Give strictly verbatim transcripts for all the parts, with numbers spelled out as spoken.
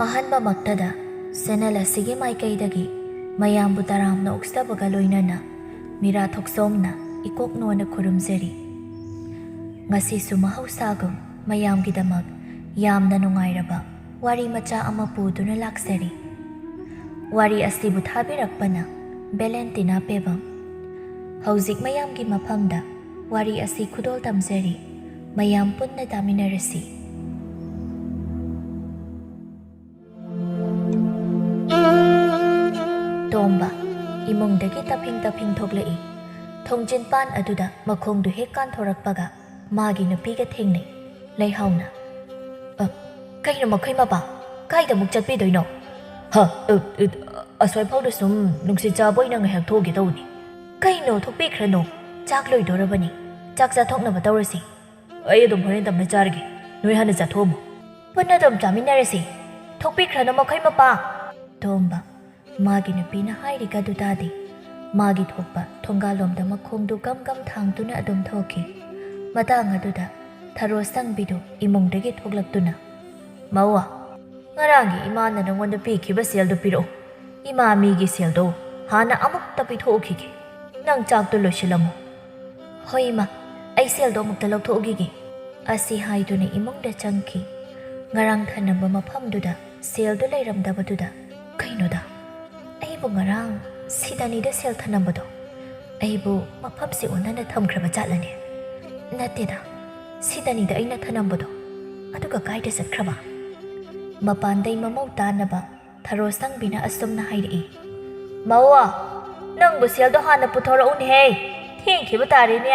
ꯑꯍꯥꯟꯕꯃꯛꯇꯗ channel ꯑꯁꯤꯒꯤ ꯃꯥꯏꯀꯩꯗꯒꯤ ꯃꯌꯥꯝꯕꯨ ꯇꯔꯥꯝꯅ ꯑꯣꯛꯆꯕꯒ ꯂꯣꯏꯅꯅ ꯃꯤꯔꯥ ꯊꯣꯛꯆꯣꯝꯅ ꯏꯀꯣꯛ ꯅꯣꯟꯅ ꯈꯨꯔꯨꯝꯖꯔꯤ꯫ ꯉꯁꯤꯁꯨ ꯃꯍꯧꯁꯥꯒꯨꯝ ꯃꯌꯥꯝꯒꯤꯗꯃꯛ ꯌꯥꯝꯅ ꯅꯨꯡꯉꯥꯏꯔꯕ ꯋꯥꯔꯤ ꯃꯆꯥ ꯑꯃ ꯄꯨꯗꯨꯅ ꯂꯥꯛꯆꯔꯤ꯫ ꯋꯥꯔꯤ ꯑꯁꯤꯕꯨ ꯊꯥꯕꯤꯔꯛꯄꯅ ꯚꯦꯂꯦꯟꯇꯤꯅꯥ ꯄꯦꯕꯝ꯫ ꯍꯧꯖꯤꯛ ꯃꯌꯥꯝꯒꯤ ꯃꯐꯝꯗ ꯋꯥꯔꯤ ꯑꯁꯤ ꯈꯨꯗꯣꯜ ꯇꯝꯖꯔꯤ꯫ ꯃꯌꯥꯝ ꯄꯨꯟꯅ ꯇꯥꯃꯤꯟꯅꯔꯁꯤ꯫ ꯇꯣꯝꯕ ꯏꯃꯨꯡꯗꯒꯤ ꯇꯞꯐꯤꯡ ꯇꯞꯐꯤꯡ ꯊꯣꯛꯂꯛꯏ꯫ ꯊꯣꯡꯖꯤꯟꯄꯥꯟ ꯑꯗꯨꯗ ꯃꯈꯣꯡꯗꯨ ꯍꯦꯛ ꯀꯥꯟꯊꯣꯔꯛꯄꯒ ꯃꯥꯒꯤ ꯅꯨꯄꯤꯒ ꯊꯦꯡꯅꯩ꯫ ꯂꯩꯍꯥꯎꯅ, "ꯑ, ꯀꯩꯅꯣ ꯃꯈꯣꯏ ꯃꯄꯥ? ꯀꯥꯏꯗ ꯑꯃꯨꯛ ꯆꯠꯄꯤꯗꯣꯏꯅꯣ?" "ꯍ, ꯑ, ꯑ, ꯑꯁ꯭ꯋꯥꯏꯐꯥꯎꯗ ꯁꯨꯝ ꯅꯨꯡꯁꯤꯠ ꯆꯥꯕ ꯑꯣꯏꯅ ꯉꯥꯏꯍꯥꯛ ꯊꯣꯛꯎꯒꯦ ꯇꯧꯕꯅꯤ꯫" "ꯀꯩꯅꯣ, ꯊꯣꯛꯄꯤꯈ꯭ꯔꯅꯣ꯫ ꯆꯥꯛ ꯂꯣꯏꯗꯣꯔꯕꯅꯤ꯫ ꯆꯥꯛ ꯆꯥꯊꯣꯛꯅꯕ ꯇꯧꯔꯁꯤ꯫ ꯑꯩ ꯑꯗꯨꯝ ꯍꯣꯔꯦꯟ ꯇꯞꯅ ꯆꯥꯔꯒꯦ꯫ ꯅꯣꯏ ꯍꯥꯟꯅ ꯆꯥꯊꯣꯛꯑꯝꯃꯣ꯫" "ꯄꯨꯟꯅ ꯑꯗꯨꯝ ꯆꯥꯃꯤꯟꯅꯔꯁꯤ꯫ ꯊꯣꯛꯄꯤꯈ꯭ꯔꯅꯣ ꯃꯈꯣꯏ ꯃꯄꯥ꯫" ꯇꯣꯝꯕ ꯃꯥꯒꯤ ꯅꯨꯄꯤꯅ ꯍꯥꯏꯔꯤꯒꯗꯨ ꯇꯥꯗꯦ꯫ ꯃꯥꯒꯤ ꯊꯣꯛꯄ ꯊꯣꯡꯒꯥꯜꯂꯣꯝꯗ ꯃꯈꯣꯡꯗꯨ ꯒꯝ ꯒꯝ ꯊꯥꯡꯗꯨꯅ ꯑꯗꯨꯝ ꯊꯣꯛꯈꯤ꯫ ꯃꯇꯥꯡ ꯑꯗꯨꯗ ꯊꯔꯣ ꯁꯪꯕꯤꯗꯨ ꯏꯃꯨꯡꯗꯒꯤ ꯊꯣꯛꯂꯛꯇꯨꯅ, "ꯃꯧ, ꯉꯔꯥꯡꯒꯤ ꯏꯃꯥꯅ ꯅꯉꯣꯟꯗ ꯄꯤꯈꯤꯕ ꯁꯦꯜꯗꯨ ꯄꯤꯔꯛꯎ꯫ ꯏꯃꯥ ꯃꯤꯒꯤ ꯁꯦꯜꯗꯣ ꯍꯥꯟꯅ ꯑꯃꯨꯛꯇ ꯄꯤꯊꯣꯛꯎꯈꯤꯒꯦ꯫ ꯅꯪ ꯆꯥꯛꯇꯨ ꯂꯣꯏꯁꯤꯜꯂꯝꯃꯨ꯫" "ꯍꯣꯏ ꯏꯃꯥ, ꯑꯩ ꯁꯦꯜꯗꯣ ꯑꯃꯨꯛꯇ ꯂꯧꯊꯣꯛꯎꯈꯤꯒꯦ꯫" ꯑꯁꯤ ꯍꯥꯏꯗꯨꯅ ꯏꯃꯨꯡꯗ ꯆꯪꯈꯤ꯫ ꯉꯔꯥꯡ ꯊꯅꯝꯕ ꯃꯐꯝꯗꯨꯗ ꯁꯦꯜꯗꯨ ꯂꯩꯔꯝꯗꯕꯗꯨꯗ, "ꯀꯩꯅꯣꯗ, ꯑꯩꯕꯨ ꯉꯔꯥꯡ ꯁꯤꯗꯅꯤꯗ ꯁꯦꯜ ꯊꯅꯝꯕꯗꯣ? ꯑꯩꯕꯨ ꯃꯐꯝꯁꯤ ꯑꯣꯟꯅꯅ ꯊꯝꯈ꯭ꯔꯕ ꯖꯥꯠꯂꯅꯦ? ꯅꯠꯇꯦꯗ, ꯁꯤꯗꯅꯤꯗ ꯑꯩꯅ ꯊꯅꯝꯕꯗꯣ꯫ ꯑꯗꯨꯒ ꯀꯥꯏꯗ ꯆꯠꯈ꯭ꯔꯕ?" ꯃꯄꯥꯟꯗꯩ ꯃꯃꯧ ꯇꯥꯅꯕ ꯊꯔꯣ ꯁꯪꯕꯤꯅ ꯑꯁꯨꯝꯅ ꯍꯥꯏꯔꯛꯏ, "ꯃꯧ, ꯅꯪꯕꯨ ꯁꯦꯜꯗꯣ ꯍꯥꯟꯅ ꯄꯨꯊꯣꯔꯛꯎꯅꯦꯍꯦ꯫ ꯊꯦꯡꯈꯤꯕ ꯇꯥꯔꯦꯅꯦ꯫"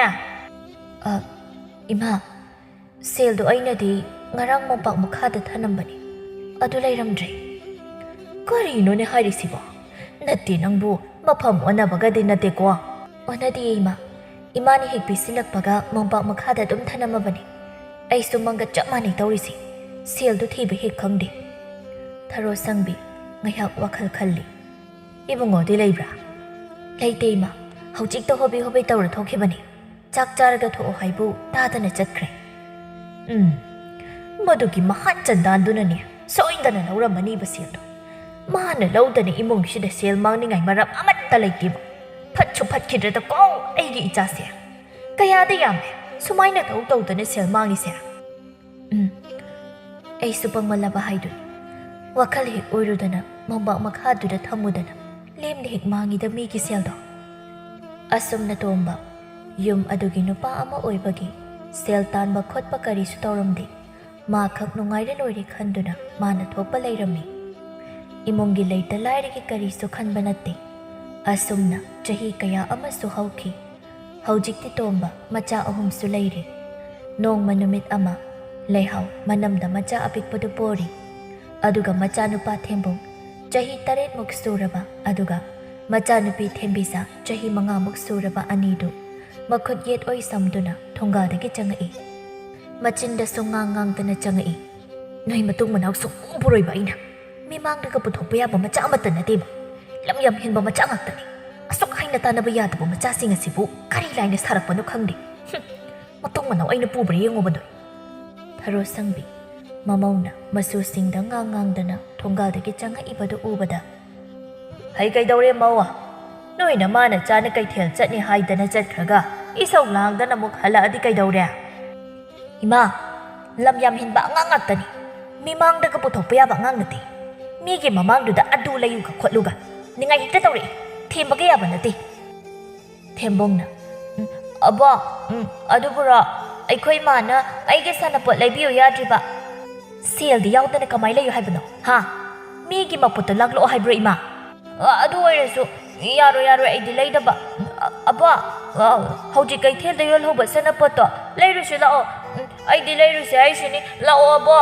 "ꯑ, ꯏꯃꯥ, ꯁꯦꯜꯗꯣ ꯑꯩꯅꯗꯤ ꯉꯔꯥꯡ ꯃꯣꯝꯄꯥꯛ ꯃꯈꯥꯗ ꯊꯅꯝꯕꯅꯤ꯫ ꯑꯗꯨ ꯂꯩꯔꯝꯗ꯭ꯔꯦ꯫" "ꯀꯔꯤꯅꯣꯅꯦ ꯍꯥꯏꯔꯤꯁꯤꯕꯣ? ꯅꯠꯇꯦ, ꯅꯪꯕꯨ ꯃꯐꯝ ꯑꯣꯟꯅꯕꯒꯗꯤ ꯅꯠꯇꯦꯀꯣ?" "ꯑꯣꯟꯅꯗꯤꯌꯦ ꯏꯃꯥ꯫ ꯏꯃꯥꯅ ꯍꯦꯛ ꯄꯤꯁꯤꯜꯂꯛꯄꯒ ꯃꯣꯝꯄꯥꯛ ꯃꯈꯥꯗ ꯑꯗꯨꯝ ꯊꯅꯝꯃꯕꯅꯤ꯫ ꯑꯩꯁꯨ ꯃꯪꯒ ꯆꯞ ꯃꯥꯟꯅꯩ ꯇꯧꯔꯤꯁꯤ꯫ ꯁꯦꯜꯗꯨ ꯊꯤꯕ ꯍꯦꯛ ꯈꯪꯗꯦ꯫" ꯊꯔꯣ ꯁꯪꯕꯤ ꯉꯥꯏꯍꯥꯛ ꯋꯥꯈꯜ ꯈꯜꯂꯤ꯫ "ꯏꯕꯨꯡꯉꯣꯗꯤ ꯂꯩꯕ꯭ꯔꯥ?" "ꯂꯩꯇꯦ ꯏꯃꯥ꯫ ꯍꯧꯖꯤꯛꯇ ꯍꯣꯕꯦ ꯍꯣꯕꯦ ꯇꯧꯔ ꯊꯣꯛꯈꯤꯕꯅꯤ꯫ ꯆꯥꯛ ꯆꯥꯔꯒ ꯊꯣꯛꯑꯣ ꯍꯥꯏꯕꯨ ꯇꯥꯗꯅ ꯆꯠꯈ꯭ꯔꯦ꯫" "ꯎꯝ, ꯃꯗꯨꯒꯤ ꯃꯍꯥꯟ ꯆꯟꯗꯥꯟꯗꯨꯅꯅꯦ ꯁꯣꯏꯗꯅ ꯂꯧꯔꯝꯃꯅꯤꯕ ꯁꯦꯜꯗꯣ꯫ ꯃꯥꯅ ꯂꯧꯗꯅ ꯏꯃꯨꯡꯁꯤꯗ ꯁꯦꯜ ꯃꯥꯡꯅꯤꯡꯉꯥꯏ ꯃꯔꯝ ꯑꯃꯠꯇ ꯂꯩꯇꯦꯕ꯫ ꯐꯠꯁꯨ ꯐꯠꯈꯤꯗ꯭ꯔꯗ ꯀꯣ ꯑꯩꯒꯤ ꯏꯆꯥꯁꯦ꯫ ꯀꯌꯥꯗ ꯌꯥꯝꯃꯦ ꯁꯨꯃꯥꯏꯅ ꯇꯧ ꯇꯧꯗꯅ ꯁꯦꯜ ꯃꯥꯡꯉꯤꯁꯦ? ꯎꯝ, ꯑꯩꯁꯨ ꯄꯪꯃꯜꯂꯕ ꯍꯥꯏꯗꯨꯅꯤ꯫ ꯋꯥꯈꯜ ꯍꯦꯛ ꯑꯣꯏꯔꯨꯗꯅ ꯃꯣꯝꯄꯥꯛ ꯃꯈꯥꯗꯨꯗ ꯊꯝꯃꯨꯗꯅ ꯂꯦꯝꯅ ꯍꯦꯛ ꯃꯥꯡꯉꯤꯗ ꯃꯤꯒꯤ ꯁꯦꯜꯗꯣ꯫ ꯑꯁꯨꯝꯅ ꯇꯣꯝꯕ ꯌꯨꯝ ꯑꯗꯨꯒꯤ ꯅꯨꯄꯥ ꯑꯃ ꯑꯣꯏꯕꯒꯤ ꯁꯦꯜ ꯇꯥꯟꯕ ꯈꯣꯠꯄ ꯀꯔꯤꯁꯨ ꯇꯧꯔꯝꯗꯦ꯫ ꯃꯥ ꯈꯛ ꯅꯨꯡꯉꯥꯏꯔ ꯂꯣꯏꯔꯦ ꯈꯟꯗꯨꯅ ꯃꯥꯅ ꯊꯣꯛꯄ ꯂꯩꯔꯝꯃꯤ꯫ ꯏꯃꯨꯡꯒꯤ ꯂꯩꯇ ꯂꯥꯏꯔꯒꯤ ꯀꯔꯤꯁꯨ ꯈꯟꯕ ꯅꯠꯇꯦ꯫ ꯑꯁꯨꯝꯅ ꯆꯍꯤ ꯀꯌꯥ ꯑꯃꯁꯨ ꯍꯧꯈꯤ꯫ ꯍꯧꯖꯤꯛꯇꯤ ꯇꯣꯝꯕ ꯃꯆꯥ ꯑꯍꯨꯝꯁꯨ ꯂꯩꯔꯦ꯫ ꯅꯣꯡꯃ ꯅꯨꯃꯤꯠ ꯑꯃ ꯂꯩꯍꯥꯎ ꯃꯅꯝꯗ ꯃꯆꯥ ꯑꯄꯤꯛꯄꯗꯨ ꯄꯣꯔꯤ꯫ ꯑꯗꯨꯒ ꯃꯆꯥꯅꯨꯄꯥ ꯊꯦꯝꯕꯨꯡ ꯆꯍꯤ ꯇꯔꯦꯠꯃꯨꯛ ꯁꯨꯔꯕ, ꯑꯗꯨꯒ ꯃꯆꯥꯅꯨꯄꯤ ꯊꯦꯝꯕꯤꯆꯥ ꯆꯍꯤ ꯃꯉꯥꯃꯨꯛ ꯁꯨꯔꯕ ꯑꯅꯤꯗꯨ ꯃꯈꯨꯠ ꯌꯦꯠ ꯑꯣꯏ ꯁꯝꯗꯨꯅ ꯊꯣꯡꯒꯥꯜꯗꯒꯤ ꯆꯪꯉꯛꯏ꯫ ꯃꯆꯤꯟꯗꯁꯨ ꯉꯥꯡ ꯉꯥꯡꯗꯅ ꯆꯪꯉꯛꯏ꯫ "ꯅꯣꯏ ꯃꯇꯨꯡ ꯃꯅꯥꯎ ꯁꯨꯡꯄꯨ ꯄꯨꯔꯣꯏꯕ ꯑꯩꯅ꯫ ꯃꯤꯃꯥꯡꯗꯒ ꯄꯨꯊꯣꯛꯄ ꯌꯥꯕ ꯃꯆꯥ ꯑꯃꯠꯇ ꯅꯠꯇꯦꯕ꯫ ꯂꯝ ꯌꯥꯝ ꯍꯦꯟꯕ ꯃꯆꯥ ꯉꯥꯛꯇꯅꯤ꯫ ꯑꯁꯨꯛ ꯍꯥꯏꯅ ꯇꯥꯟꯅꯕ ꯌꯥꯗꯕ ꯃꯆꯥꯁꯤꯡ ꯑꯁꯤꯕꯨ ꯀꯔꯤ ꯂꯥꯏꯅ ꯁꯥꯔꯛꯄꯅꯣ ꯈꯪꯗꯦ꯫ ꯍꯨꯝ, ꯃꯇꯨꯡ ꯃꯅꯥꯎ ꯑꯩꯅ ꯄꯨꯕ꯭ꯔꯥ ꯌꯦꯡꯉꯨꯕ ꯅꯣꯏ꯫" ꯊꯔꯣ ꯁꯪꯕꯤ ꯃꯃꯧꯅ ꯃꯁꯨꯁꯤꯡꯗ ꯉꯥꯡ ꯉꯥꯡꯗꯅ ꯊꯣꯡꯒꯥꯜꯗꯒꯤ ꯆꯪꯉꯛꯏꯕꯗꯨ ꯎꯕꯗ, "ꯍꯩ, ꯀꯩꯗꯧꯔꯦ ꯃꯧ? ꯅꯣꯏ ꯅꯃꯥ ꯅꯆꯥꯅ ꯀꯩꯊꯦꯜ ꯆꯠꯅꯤ ꯍꯥꯏꯗꯅ ꯆꯠꯈ꯭ꯔꯒ ꯏꯁꯧ ꯂꯥꯡꯗꯅ ꯑꯃꯨꯛ ꯍꯜꯂꯛꯑꯗꯤ ꯀꯩꯗꯧꯔꯦ?" "ꯏꯃꯥ, ꯂꯝ ꯌꯥꯝ ꯍꯦꯟꯕ ꯑꯉꯥꯡ ꯉꯥꯛꯇꯅꯤ꯫ ꯃꯤꯃꯥꯡꯗꯒ ꯄꯨꯊꯣꯛꯄ ꯌꯥꯕ ꯑꯉꯥꯡ ꯅꯠꯇꯦ꯫ ꯃꯤꯒꯤ ꯃꯃꯥꯡꯗꯨꯗ ꯑꯗꯨ ꯂꯩꯌꯨꯒ ꯈꯣꯠꯂꯨꯒ ꯅꯤꯡꯉꯥꯏ ꯍꯦꯛꯇ ꯇꯧꯔꯛꯏ꯫ ꯊꯦꯝꯕꯒ ꯌꯥꯕ ꯅꯠꯇꯦ꯫" ꯊꯦꯝꯕꯣꯡꯅ, "ꯎꯝ, ꯑꯕꯣ, ꯎꯝ, ꯑꯗꯨꯕꯨꯔꯣ, ꯑꯩꯈꯣꯏ ꯏꯃꯥꯅ ꯑꯩꯒꯤ ꯁꯥꯟꯅꯄꯣꯠ ꯂꯩꯕꯤꯌꯨ ꯌꯥꯗ꯭ꯔꯤꯕ꯫" "ꯁꯦꯜꯗꯤ ꯌꯥꯎꯗꯅ ꯀꯃꯥꯏ ꯂꯩꯌꯨ ꯍꯥꯏꯕꯅꯣ, ꯍꯥ? ꯃꯤꯒꯤ ꯃꯄꯣꯠꯇꯣ ꯂꯥꯛꯂꯛꯑꯣ ꯍꯥꯏꯕ꯭ꯔꯣ, ꯏꯃꯥ?" "ꯑ, ꯑꯗꯨ ꯑꯣꯏꯔꯁꯨ ꯌꯥꯔꯣꯏ, ꯌꯥꯔꯣꯏ, ꯑꯩꯗꯤ ꯂꯩꯗꯕ꯫ ꯑ, ꯑꯕꯣ, ꯑ, ꯍꯧꯖꯤꯛ ꯀꯩꯊꯦꯜꯗ ꯌꯣꯜꯍꯧꯕ ꯁꯥꯟꯅꯄꯣꯠꯇꯣ ꯂꯩꯔꯨꯁꯤ ꯂꯥꯛꯑꯣ꯫ ꯎꯝ, ꯑꯩꯗꯤ ꯂꯩꯔꯨꯁꯦ ꯍꯥꯏꯁꯤꯅꯤ, ꯂꯥꯛꯑꯣ ꯑꯕꯣ꯫"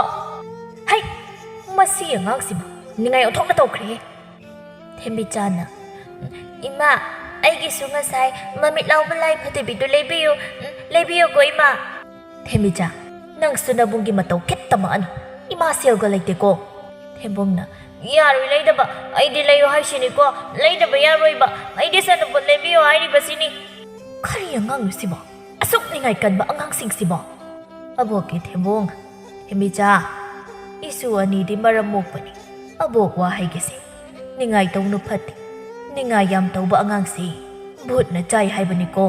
"ꯍꯩ, ꯃꯁꯤ ꯑꯉꯥꯡꯁꯤꯃ ꯅꯤꯡꯉꯥꯏ ꯑꯣꯟꯊꯣꯛꯅ ꯇꯧꯈ꯭ꯔꯦꯍꯦ꯫" ꯊꯦꯝꯕꯤꯆꯥꯅ, "ꯏꯃꯥ, ꯑꯩꯒꯤꯁꯨ ꯉꯁꯥꯏ ꯃꯃꯤꯠ ꯂꯥꯎꯕ ꯂꯥꯏ ꯐꯠꯇꯕꯤꯗꯨ ꯂꯩꯕꯤꯌꯨ, ꯎꯝ, ꯂꯩꯕꯤꯌꯨꯀꯣ, ꯏꯃꯥ꯫" "ꯊꯦꯝꯕꯤꯆꯥ, ꯅꯪꯁꯨ ꯅꯕꯨꯡꯒꯤ ꯃꯇꯧ ꯈꯤꯠꯇ ꯃꯛꯑꯅꯨ꯫ ꯏꯃꯥ ꯁꯦꯜꯒ ꯂꯩꯇꯦꯀꯣ꯫" ꯊꯦꯝꯕꯣꯡꯅ, "ꯌꯥꯔꯣꯏ ꯂꯩꯗꯕ, ꯑꯩꯗꯤ ꯂꯩꯌꯨ ꯍꯥꯏꯁꯤꯅꯤꯀꯣ, ꯂꯩꯗꯕ ꯌꯥꯔꯣꯏꯕ, ꯑꯩꯗꯤ ꯁꯥꯟꯅꯄꯣꯠ ꯂꯩꯕꯤꯌꯨ ꯍꯥꯏꯔꯤꯕꯁꯤꯅꯤ꯫" ꯀꯔꯤ ꯑꯉꯥꯡꯅꯣ ꯁꯤꯕꯣ? ꯑꯁꯨꯛ ꯅꯤꯡꯉꯥꯏ ꯀꯟꯕ ꯑꯉꯥꯡꯁꯤꯡꯁꯤꯕꯣ? ꯑꯕꯣꯛꯀꯤ ꯊꯦꯝꯕꯣꯡ, "ꯊꯦꯝꯕꯤꯆꯥ, ꯏꯁꯨ ꯑꯅꯤꯗꯤ ꯃꯔꯝ ꯃꯣꯛꯄꯅꯤ꯫ ꯑꯕꯣꯛ ꯋꯥꯍꯩꯒꯤꯁꯦ, "ꯅꯤꯡꯉꯥꯏ ꯇꯧꯅꯨ ꯐꯠꯇꯦ, ꯅꯤꯡꯉꯥꯏ ꯌꯥꯝ ꯇꯧꯕ ꯑꯉꯥꯡꯁꯤ ꯚꯨꯠꯅ ꯆꯥꯏ ꯍꯥꯏꯕꯅꯤꯀꯣ"꯫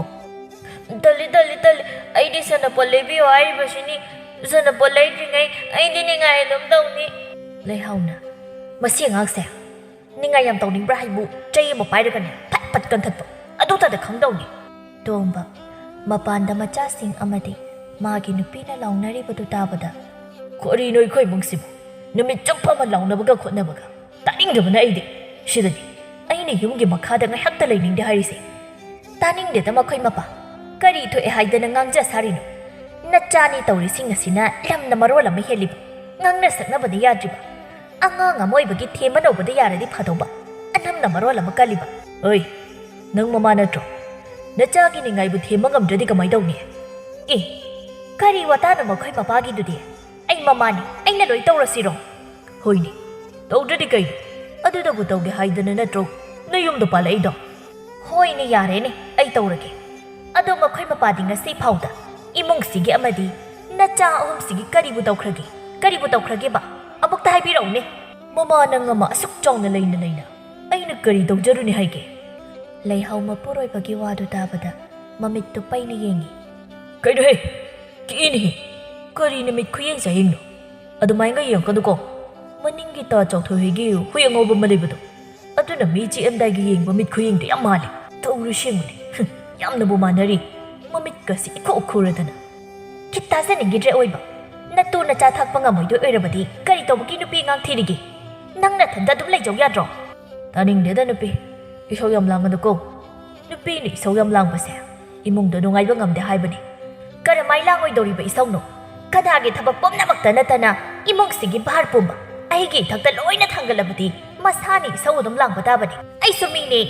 "ꯇꯜꯂꯤ, ꯇꯜꯂꯤ, ꯇꯜꯂꯤ, ꯑꯩꯗꯤ ꯁꯥꯟꯅꯄꯣꯠ ꯂꯩꯕꯤꯌꯨ ꯍꯥꯏꯔꯤꯕꯁꯤꯅꯤ, ꯁꯥꯟꯅꯄꯣꯠ ꯂꯩꯗ꯭ꯔꯤꯉꯩ ꯑꯩꯗꯤ ꯅꯤꯡꯉꯥꯏ ꯑꯗꯨꯝ ꯇꯧꯅꯤ"꯫ ꯂꯩꯍꯥꯎꯅ, "ꯃꯁꯤ ꯑꯉꯥꯡꯁꯦ ꯅꯤꯡꯉꯥꯏ ꯌꯥꯝ ꯇꯧꯅꯤꯡꯕ꯭ꯔꯥ ꯍꯥꯏꯕꯨ ꯆꯩ ꯑꯃ ꯄꯥꯏꯔꯒꯅꯦ ꯐꯠ ꯐꯠ ꯀꯟꯊꯠꯄ, ꯑꯗꯨꯇꯗ ꯈꯪꯗꯧꯅꯤ"꯫ ꯇꯣꯝꯕ, ꯃꯄꯥꯟꯗ ꯃꯆꯥꯁꯤꯡ ꯑꯃꯗꯤ ꯃꯥꯒꯤ ꯅꯨꯄꯤꯅ ꯂꯥꯎꯅꯔꯤꯕꯗꯨ ꯇꯥꯕꯗ, "ꯀꯔꯤꯅꯣ ꯑꯩꯈꯣꯏ ꯏꯃꯨꯡꯁꯤꯕꯨ? ꯅꯨꯃꯤꯠ ꯆꯨꯞꯄ ꯑꯃ ꯂꯥꯎꯅꯕꯒ ꯈꯣꯠꯅꯕꯒ꯫ ꯇꯥꯅꯤꯡꯗꯕꯅ ꯑꯩꯗꯤ꯫ ꯁꯤꯗꯗꯤ ꯑꯩꯅ ꯌꯨꯝꯒꯤ ꯃꯈꯥꯗ ꯉꯥꯏꯍꯥꯛꯇ ꯂꯩꯅꯤꯡꯗꯦ ꯍꯥꯏꯔꯤꯁꯦ"꯫ "ꯇꯥꯅꯤꯡꯗꯦꯗ ꯃꯈꯣꯏ ꯃꯄꯥ꯫ ꯀꯔꯤ ꯊꯣꯛꯑꯦ ꯍꯥꯏꯗꯅ ꯉꯥꯡꯖ ꯁꯥꯔꯤꯅꯣ? ꯅꯆꯥꯅꯤ ꯇꯧꯔꯤꯁꯤꯡ ꯑꯁꯤꯅ ꯂꯝꯅ ꯃꯔꯣꯜ ꯑꯃ ꯍꯦꯜꯂꯤꯕ, ꯉꯥꯡꯅ ꯁꯛꯅꯕꯗ ꯌꯥꯗ꯭ꯔꯤꯕ꯫ ꯑꯉꯥꯡ ꯑꯃ ꯑꯣꯏꯕꯒꯤ ꯊꯦꯝꯕ ꯅꯧꯕꯗ ꯌꯥꯔꯗꯤ ꯐꯗꯧꯕ, ꯑꯅꯝꯅ ꯃꯔꯣꯜ ꯑꯃ ꯀꯜꯂꯤꯕ"꯫ "ꯑꯣꯏ, ꯅꯪ ꯃꯃꯥ ꯅꯠꯇ꯭ꯔꯣ? ꯅꯆꯥꯒꯤ ꯅꯤꯡꯉꯥꯏꯕꯨ ꯊꯦꯝꯕ ꯉꯝꯗ꯭ꯔꯗꯤ ꯀꯃꯥꯏ ꯇꯧꯅꯤ?" "ꯑꯦ, ꯀꯔꯤ ꯋꯥꯇꯥꯅꯣ ꯃꯈꯣꯏ ꯃꯄꯥꯒꯤꯗꯨꯗꯤ? ꯑꯩ ꯃꯃꯥꯅꯤ, ꯑꯩꯅ ꯂꯣꯏ ꯇꯧꯔꯁꯤꯔꯣ?" "ꯍꯣꯏꯅꯦ, ꯇꯧꯗ꯭ꯔꯗꯤ ꯀꯩꯅꯣ? ꯑꯗꯨꯗꯕꯨ ꯇꯧꯒꯦ ꯍꯥꯏꯗꯅ ꯅꯠꯇ꯭ꯔꯣ ꯅꯌꯨꯝꯗ ꯄꯥꯜꯂꯛꯏꯗꯣ?" "ꯍꯣꯏꯅꯦ, ꯌꯥꯔꯦꯅꯦ, ꯑꯩ ꯇꯧꯔꯒꯦ꯫ ꯑꯗꯣ ꯃꯈꯣꯏ ꯃꯄꯥꯗꯤ ꯉꯁꯤ ꯐꯥꯎꯗ ꯏꯃꯨꯡꯁꯤꯒꯤ ꯑꯃꯗꯤ ꯅꯆꯥ ꯑꯍꯨꯝꯁꯤꯒꯤ ꯀꯔꯤꯕꯨ ꯇꯧꯈ꯭ꯔꯒꯦ? ꯀꯔꯤꯕꯨ ꯇꯧꯈ꯭ꯔꯒꯦꯕ? ꯑꯃꯨꯛꯇ ꯍꯥꯏꯕꯤꯔꯛꯎꯅꯦ"꯫ "ꯃꯃꯥ, ꯅꯪ ꯑꯃ ꯑꯁꯨꯛ ꯆꯥꯎꯅ ꯂꯩꯅ ꯂꯩꯅ ꯑꯩꯅ ꯀꯔꯤ ꯇꯧꯖꯔꯨꯅꯤ ꯍꯥꯏꯒꯦ?" ꯂꯩꯍꯥꯎ ꯃꯄꯨꯔꯣꯏꯕꯒꯤ ꯋꯥꯗꯨ ꯇꯥꯕꯗ ꯃꯃꯤꯠꯇꯨ ꯄꯩꯅ ꯌꯦꯡꯉꯤ꯫ "ꯀꯩꯅꯣꯍꯦ? ꯀꯤꯅꯦꯍꯦ! ꯀꯔꯤ ꯅꯨꯃꯤꯠ ꯈꯨꯌꯦꯡ ꯆꯥꯌꯦꯡꯅꯣ? ꯑꯗꯨꯃꯥꯏꯅꯒ ꯌꯦꯡꯉꯛꯀꯅꯨꯀꯣ꯫ ꯃꯅꯤꯡꯒꯤ ꯇꯥ ꯆꯥꯎꯊꯣꯏ ꯍꯣꯏꯒꯤ ꯍꯨꯏ ꯑꯉꯧꯕ ꯑꯃ ꯂꯩꯕꯗꯣ, ꯑꯗꯨꯅ ꯃꯤ ꯆꯤꯛꯑꯝꯗꯥꯏꯒꯤ ꯌꯦꯡꯕ ꯃꯤꯠ ꯈꯨꯌꯦꯡꯗꯣ ꯌꯥꯝ ꯃꯥꯜꯂꯦ꯫ ꯇꯧꯔꯤꯁꯤ ꯌꯦꯡꯉꯨꯅꯦ꯫ ꯍꯨꯝ, ꯌꯥꯝꯅꯕꯨ ꯃꯥꯟꯅꯔꯤ꯫ ꯃꯃꯤꯠꯀꯁꯤ ꯏꯈꯨ ꯈꯨꯔꯗꯅ"꯫ "ꯈꯤꯠ ꯇꯥꯖꯅꯤꯡꯈꯤꯗ꯭ꯔꯦ ꯑꯣꯏꯕ꯫ ꯅꯇꯨ ꯅꯆꯥ ꯊꯥꯛꯄ ꯉꯝꯃꯣꯏꯗꯣꯏ ꯑꯣꯏꯔꯕꯗꯤ ꯀꯔꯤ ꯇꯧꯕꯒꯤ ꯅꯨꯄꯤ ꯑꯉꯥꯡ ꯊꯤꯔꯤꯒꯦ? ꯅꯪ ꯅꯊꯟꯗ ꯑꯗꯨꯝ ꯂꯩꯖꯧ ꯌꯥꯗ꯭ꯔꯣ?" "ꯇꯥꯅꯤꯡꯗꯦꯗ ꯅꯨꯄꯤ, ꯏꯁꯧ ꯌꯥꯝ ꯂꯥꯡꯒꯅꯨꯀꯣ꯫ ꯅꯨꯄꯤꯅ ꯏꯁꯧ ꯌꯥꯝ ꯂꯥꯡꯕꯁꯦ ꯏꯃꯨꯡꯗ ꯅꯨꯡꯉꯥꯏꯕ ꯉꯝꯗꯦ ꯍꯥꯏꯕꯅꯤ"꯫ "ꯀꯔꯝꯍꯥꯏ ꯂꯥꯡꯉꯣꯏꯗꯧꯔꯤꯕ ꯏꯁꯧꯅꯣ? ꯀꯅꯥꯒꯤ ꯊꯕꯛ ꯄꯨꯝꯅꯃꯛꯇ ꯅꯠꯇꯅ ꯏꯃꯨꯡꯁꯤꯒꯤ ꯚꯥꯔ ꯄꯨꯝꯕ ꯑꯩꯒꯤ ꯏꯊꯛꯇ ꯂꯣꯏꯅ ꯊꯥꯡꯒꯠꯂꯕꯗꯤ ꯃꯁꯥꯅ ꯏꯁꯧ ꯑꯗꯨꯝ ꯂꯥꯡꯕ ꯇꯥꯕꯅꯤ꯫ ꯑꯩꯁꯨ ꯃꯤꯅꯦ,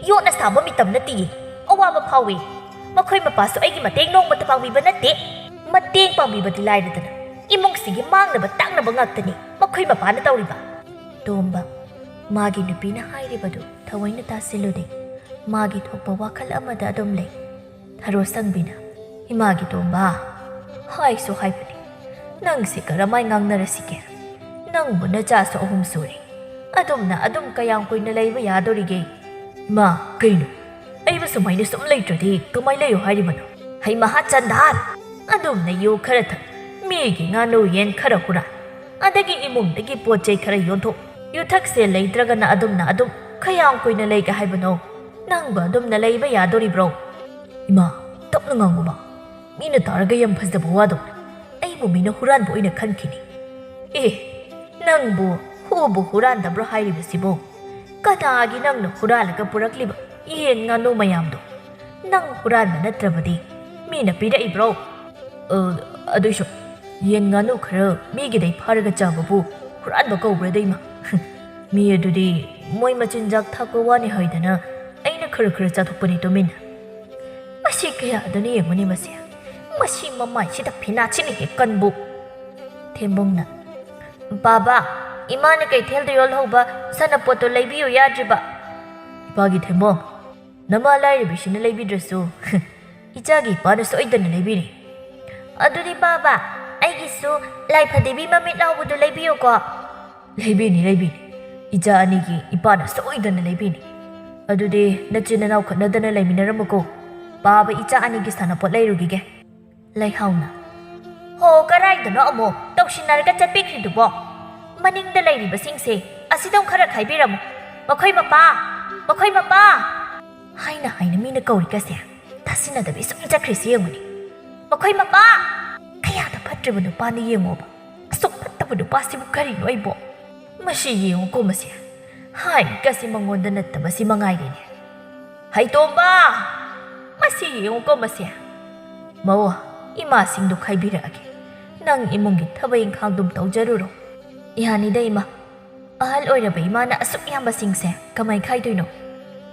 ꯌꯣꯠꯅ ꯁꯥꯕ ꯃꯤꯇꯝ ꯅꯠꯇꯤꯌꯦ꯫ ꯑꯋꯥꯕ ꯐꯥꯎꯏ꯫ ꯃꯈꯣꯏ ꯃꯄꯥꯁꯨ ꯑꯩꯒꯤ ꯃꯇꯦꯡ ꯅꯣꯡꯃꯇ ꯄꯥꯡꯕꯤꯕ ꯅꯠꯇꯦ꯫ ꯃꯇꯦꯡ ꯄꯥꯡꯕꯤꯕꯗꯤ ꯂꯥꯏꯔꯗꯅ ꯏꯃꯨꯡꯁꯤꯒꯤ ꯃꯥꯡꯅꯕ ꯇꯥꯛꯅꯕ ꯉꯥꯛꯇꯅꯤ ꯃꯈꯣꯏ ꯃꯄꯥꯅ ꯇꯧꯔꯤꯕ"꯫ ꯇꯣꯝꯕ, ꯃꯥꯒꯤ ꯅꯨꯄꯤꯅ ꯍꯥꯏꯔꯤꯕꯗꯨ ꯊꯑꯣꯏꯅ ꯇꯥꯁꯤꯜꯂꯨꯗꯦ꯫ ꯃꯥꯒꯤ ꯊꯣꯛꯄ ꯋꯥꯈꯜ ꯑꯃꯗ ꯑꯗꯨꯝ ꯂꯩ꯫ ꯊꯔꯣ ꯁꯪꯕꯤꯅ, "ꯏꯃꯥꯒꯤ ꯇꯣꯝꯕ, ꯍꯥꯏꯁꯨ ꯍꯥꯏꯕꯅꯤ, ꯅꯪꯁꯦ ꯀꯔꯝꯍꯥꯏ ꯉꯥꯡꯅꯔꯁꯤꯒꯦ? ꯅꯪꯕꯨ ꯅꯆꯥꯁꯨ ꯑꯍꯨꯝ ꯁꯨꯔꯦ꯫ ꯑꯗꯨꯝꯅ ꯑꯗꯨꯝ ꯀꯌꯥꯝ ꯀꯨꯏꯅ ꯂꯩꯕ ꯌꯥꯗꯣꯔꯤꯒꯦ? ꯏꯃꯥ, ꯀꯩꯅꯣ? ꯑꯩꯕꯨ ꯁꯨꯃꯥꯏꯅ ꯁꯨꯝ ꯂꯩꯇ꯭ꯔꯗꯤ ꯀꯃꯥꯏ ꯂꯩꯌꯣ ꯍꯥꯏꯔꯤꯕꯅꯣ? ꯍꯩ ꯃꯍꯥ ꯆꯟꯗꯥꯟ! ꯑꯗꯨꯝꯅ ꯌꯨ ꯈꯔ ꯊꯛ, ꯃꯤꯒꯤ ꯉꯥꯅꯨ ꯌꯦꯟ ꯈꯔ ꯍꯨꯔꯥꯟ, ꯑꯗꯒꯤ ꯏꯃꯨꯡꯗꯒꯤ ꯄꯣꯠ ꯆꯩ ꯈꯔ ꯌꯣꯟꯊꯣꯛ, ꯌꯨꯊꯛꯁꯦ ꯂꯩꯇ꯭ꯔꯒꯅ ꯑꯗꯨꯝꯅ ꯑꯗꯨꯝ ꯀꯌꯥꯝ ꯀꯨꯏꯅ ꯂꯩꯒꯦ ꯍꯥꯏꯕꯅꯣ? ꯅꯪꯕꯨ ꯑꯗꯨꯝꯅ ꯂꯩꯕ ꯌꯥꯗꯣꯔꯤꯕ꯭ꯔꯣ? ꯏꯃꯥ, ꯇꯞꯅ ꯉꯥꯡꯉꯨꯃ꯫ ꯃꯤꯅ ꯇꯥꯔꯒ ꯌꯥꯝ ꯐꯖꯕ ꯋꯥꯗꯧꯅ ꯑꯩꯕꯨ ꯃꯤꯅ ꯍꯨꯔꯥꯟꯕ ꯑꯣꯏꯅ ꯈꯟꯈꯤꯅꯤ꯫ ꯑꯦ, ꯅꯪꯕꯨ ꯍꯨꯕꯨ ꯍꯨꯔꯥꯟꯗꯕ꯭ꯔꯣ ꯍꯥꯏꯔꯤꯕꯁꯤꯕꯣ? ꯀꯅꯥꯒꯤ ꯅꯪꯅ ꯍꯨꯔꯥꯜꯂꯒ ꯄꯨꯔꯛꯂꯤꯕ ꯌꯦꯟ ꯉꯥꯅꯨ ꯃꯌꯥꯝꯗꯣ? ꯅꯪ ꯍꯨꯔꯥꯟꯕ ꯅꯠꯇ꯭ꯔꯕꯗꯤ ꯃꯤꯅ ꯄꯤꯔꯛꯏꯕ꯭ꯔꯣ? ꯑ, ꯑꯗꯨꯏꯁꯨ ꯌꯦꯟ ꯉꯥꯅꯨ ꯈꯔ ꯃꯤꯒꯤꯗꯩ ꯐꯥꯔꯒ ꯆꯥꯕꯕꯨ ꯍꯨꯔꯥꯟꯕ ꯀꯧꯕ꯭ꯔꯗ, ꯏꯃꯥ? ꯃꯤ ꯑꯗꯨꯗꯤ ꯃꯣꯏ ꯃꯆꯤꯟꯖꯥꯛ ꯊꯥꯛꯄ ꯋꯥꯅꯤ ꯍꯥꯏꯗꯅ ꯑꯩꯅ ꯈꯔ ꯈꯔ ꯆꯥꯊꯣꯛꯄꯅꯤ ꯇꯨꯃꯤꯟꯅ꯫ ꯃꯁꯤ ꯀꯌꯥꯗꯅ ꯌꯦꯡꯉꯨꯅꯤ ꯃꯁꯦ꯫ ꯃꯁꯤ ꯃꯃꯥꯏꯁꯤꯗ ꯐꯤꯅꯥꯠꯁꯤꯅ ꯍꯦꯛ ꯀꯟꯕꯨ꯫ ꯊꯦꯝꯕꯣꯡꯅ, "ꯕꯥꯕꯥ, ꯏꯃꯥꯅ ꯀꯩꯊꯦꯜꯗ ꯌꯣꯜꯍꯧꯕ ꯁꯥꯟꯅꯄꯣꯠꯇꯣ ꯂꯩꯕꯤꯌꯨ ꯌꯥꯗ꯭ꯔꯤꯕ?" ꯏꯄꯥꯒꯤ ꯊꯦꯝꯕꯣꯡ, ꯅꯃꯥ ꯂꯥꯏꯔꯕꯤꯁꯤꯅ ꯂꯩꯕꯤꯗ꯭ꯔꯁꯨ, ꯏꯆꯥꯒꯤ ꯏꯄꯥꯅ ꯁꯣꯏꯗꯅ ꯂꯩꯕꯤꯅꯤ꯫ ꯑꯗꯨꯗꯤ ꯕꯥꯕꯥ, ꯑꯩꯒꯤꯁꯨ ꯂꯥꯏꯐꯗꯦꯕꯤ ꯃꯃꯤꯠ ꯂꯥꯎꯕꯗꯨ ꯂꯩꯕꯤꯌꯨꯀꯣ꯫ ꯂꯩꯕꯤꯅꯤ, ꯂꯩꯕꯤꯅꯤ꯫ ꯏꯆꯥ ꯑꯅꯤꯒꯤ ꯏꯄꯥꯅ ꯁꯣꯏꯗꯅ ꯂꯩꯕꯤꯅꯤ꯫ ꯑꯗꯨꯗꯤ ꯅꯆꯤꯟ ꯅꯅꯥꯎ ꯈꯠꯅꯗꯅ ꯂꯩꯃꯤꯟꯅꯔꯝꯃꯨꯀꯣ꯫ ꯄꯥꯕ ꯏꯆꯥ ꯑꯅꯤꯒꯤ ꯁꯥꯟꯅꯄꯣꯠ ꯂꯩꯔꯨꯈꯤꯒꯦ꯫ ꯂꯩꯍꯥꯎꯅ, "ꯍꯣ, ꯀꯔꯥꯏꯗꯅꯣ ꯑꯃꯨꯛ ꯇꯧꯁꯤꯟꯅꯔꯒ ꯆꯠꯄꯤꯈ꯭ꯔꯤꯗꯨꯕꯣ? ꯃꯅꯤꯡꯗ ꯂꯩꯔꯤꯕꯁꯤꯡꯁꯦ ꯑꯁꯤꯗꯪ ꯈꯔ ꯈꯥꯏꯕꯤꯔꯝꯃꯨ꯫ ꯃꯈꯣꯏ ꯃꯄꯥ! ꯃꯈꯣꯏ ꯃꯄꯥ!" ꯍꯥꯏꯅ ꯍꯥꯏꯅ ꯃꯤꯅ ꯀꯧꯔꯤꯒꯁꯦ ꯇꯥꯁꯤꯟꯅꯗꯕꯤ ꯁꯨꯝ ꯆꯠꯈ꯭ꯔꯤꯁꯤ ꯌꯦꯡꯉꯨꯅꯦ꯫ "ꯃꯈꯣꯏ ꯃꯄꯥ!" ꯀꯌꯥꯗ ꯐꯠꯇ꯭ꯔꯤꯕ ꯅꯨꯄꯥꯅ ꯌꯦꯡꯉꯣꯕ꯫ ꯑꯁꯨꯛ ꯐꯠꯇꯕ ꯅꯨꯄꯥꯁꯤꯕꯨ ꯀꯔꯤꯅꯣ ꯑꯩꯕꯣ? ꯃꯁꯤ ꯌꯦꯡꯉꯨꯀꯣ ꯃꯁꯦ꯫ ꯍꯥꯏꯔꯤꯒꯁꯤ ꯃꯉꯣꯟꯗ ꯅꯠꯇꯕꯁꯤ ꯃꯉꯥꯏꯔꯦꯅꯦ꯫ "ꯍꯩꯇꯣꯝꯕ! ꯃꯁꯤ ꯌꯦꯡꯉꯨꯀꯣ ꯃꯁꯦ꯫ ꯃꯧ, ꯏꯃꯥꯁꯤꯡꯗꯨ ꯈꯥꯏꯕꯤꯔꯛꯑꯒꯦ꯫ ꯅꯪ ꯏꯃꯨꯡꯒꯤ ꯊꯕꯛ ꯏꯪꯈꯥꯡꯗꯨꯝ ꯇꯧꯖꯔꯨꯔꯣ꯫ ꯌꯥꯅꯤꯗ ꯏꯃꯥ꯫ ꯑꯍꯜ ꯑꯣꯏꯔꯕ ꯏꯃꯥꯅ ꯑꯁꯨꯛ ꯌꯥꯝꯕꯁꯤꯡꯁꯦ ꯀꯃꯥꯏ ꯈꯥꯏꯗꯣꯏꯅꯣ?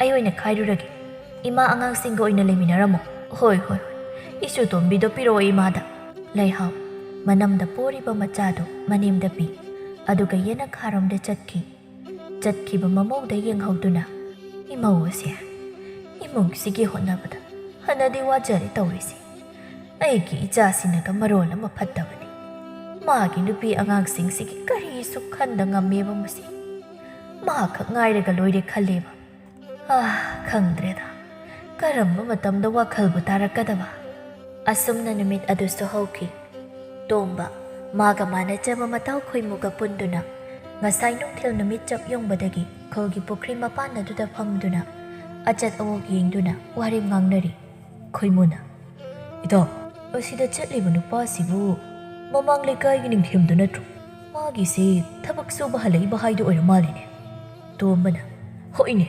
ꯑꯩ ꯑꯣꯏꯅ ꯈꯥꯏꯔꯨꯔꯒꯦ꯫ ꯏꯃꯥ ꯑꯉꯥꯡꯁꯤꯡꯒ ꯑꯣꯏꯅ ꯂꯩꯃꯤꯟꯅꯔꯝꯃꯣ꯫" "ꯍꯣꯏ, ꯍꯣꯏ, ꯍꯣꯏ꯫ ꯏꯁꯨ ꯇꯣꯝꯕꯤꯗꯣ ꯄꯤꯔꯛꯑꯣ ꯏꯃꯥꯗ꯫" ꯂꯩꯍꯥꯎ, ꯃꯅꯝꯗ ꯄꯣꯔꯤꯕ ꯃꯆꯥꯗꯨ ꯃꯅꯦꯝꯗ ꯄꯤ꯫ ꯑꯗꯨꯒ ꯌꯦꯅꯈꯥꯔꯣꯝꯗ ꯆꯠꯈꯤ꯫ ꯆꯠꯈꯤꯕ ꯃꯃꯧꯗ ꯌꯦꯡꯍꯧꯗꯨꯅ, "ꯏꯃꯧ ꯑꯁꯦ ꯏꯃꯨꯡꯁꯤꯒꯤ ꯍꯣꯠꯅꯕꯗ ꯐꯅꯗꯤ ꯋꯥꯖꯔꯦ ꯇꯧꯔꯤꯁꯦ꯫ ꯑꯩꯒꯤ ꯏꯆꯥꯁꯤꯅꯒ ꯃꯔꯣꯜ ꯑꯃ ꯐꯠꯇꯕꯅꯤ꯫" ꯃꯥꯒꯤ ꯅꯨꯄꯤ ꯑꯉꯥꯡꯁꯤꯡꯁꯤꯒꯤ ꯀꯔꯤꯁꯨ ꯈꯟꯗ ꯉꯝꯃꯦꯕ ꯃꯁꯤ꯫ ꯃꯥ ꯈꯛ ꯉꯥꯏꯔꯒ ꯂꯣꯏꯔꯦ ꯈꯜꯂꯦꯕ꯫ ꯑꯥ, ꯈꯪꯗ꯭ꯔꯦꯗ, ꯀꯔꯝꯕ ꯃꯇꯝꯗ ꯋꯥꯈꯜꯕꯨ ꯇꯥꯔꯛꯀꯗꯕ꯫ ꯑꯁꯨꯝꯅ ꯅꯨꯃꯤꯠ ꯑꯗꯨꯁꯨ ꯍꯧꯈꯤ꯫ ꯇꯣꯝꯕ, ꯃꯥꯒ ꯃꯥꯟꯅꯖꯕ ꯃꯇꯥꯎ ꯈꯣꯏꯃꯨꯒ ꯄꯨꯟꯗꯨꯅ ꯉꯁꯥꯏ ꯅꯨꯡꯊꯤꯜ ꯅꯨꯃꯤꯠ ꯆꯞ ꯌꯨꯡꯕꯗꯒꯤ ꯈꯨꯜꯒꯤ ꯄꯨꯈ꯭ꯔꯤ ꯃꯄꯥꯟ ꯑꯗꯨꯗ ꯐꯝꯗꯨꯅ ꯑꯆꯠ ꯑꯋꯣꯛ ꯌꯦꯡꯗꯨꯅ ꯋꯥꯔꯤ ꯉꯥꯡꯅꯔꯤ꯫ ꯈꯣꯏꯃꯨꯅ, "ꯏꯇꯥꯎ, ꯑꯁꯤꯗ ꯆꯠꯂꯤꯕ ꯅꯨꯄꯥꯁꯤꯕꯨ ꯃꯃꯥꯡ ꯂꯩꯀꯥꯏꯒꯤ ꯅꯤꯡꯊꯦꯝꯗꯨ ꯅꯠꯇ꯭ꯔꯣ? ꯃꯥꯒꯤꯁꯦ ꯊꯕꯛ ꯁꯨꯕ ꯍꯜꯂꯛꯏꯕ ꯍꯥꯏꯗꯨ ꯑꯣꯏꯔ ꯃꯥꯜꯂꯤꯅꯦ?" ꯇꯣꯝꯕꯅ, "ꯍꯣꯏꯅꯦ,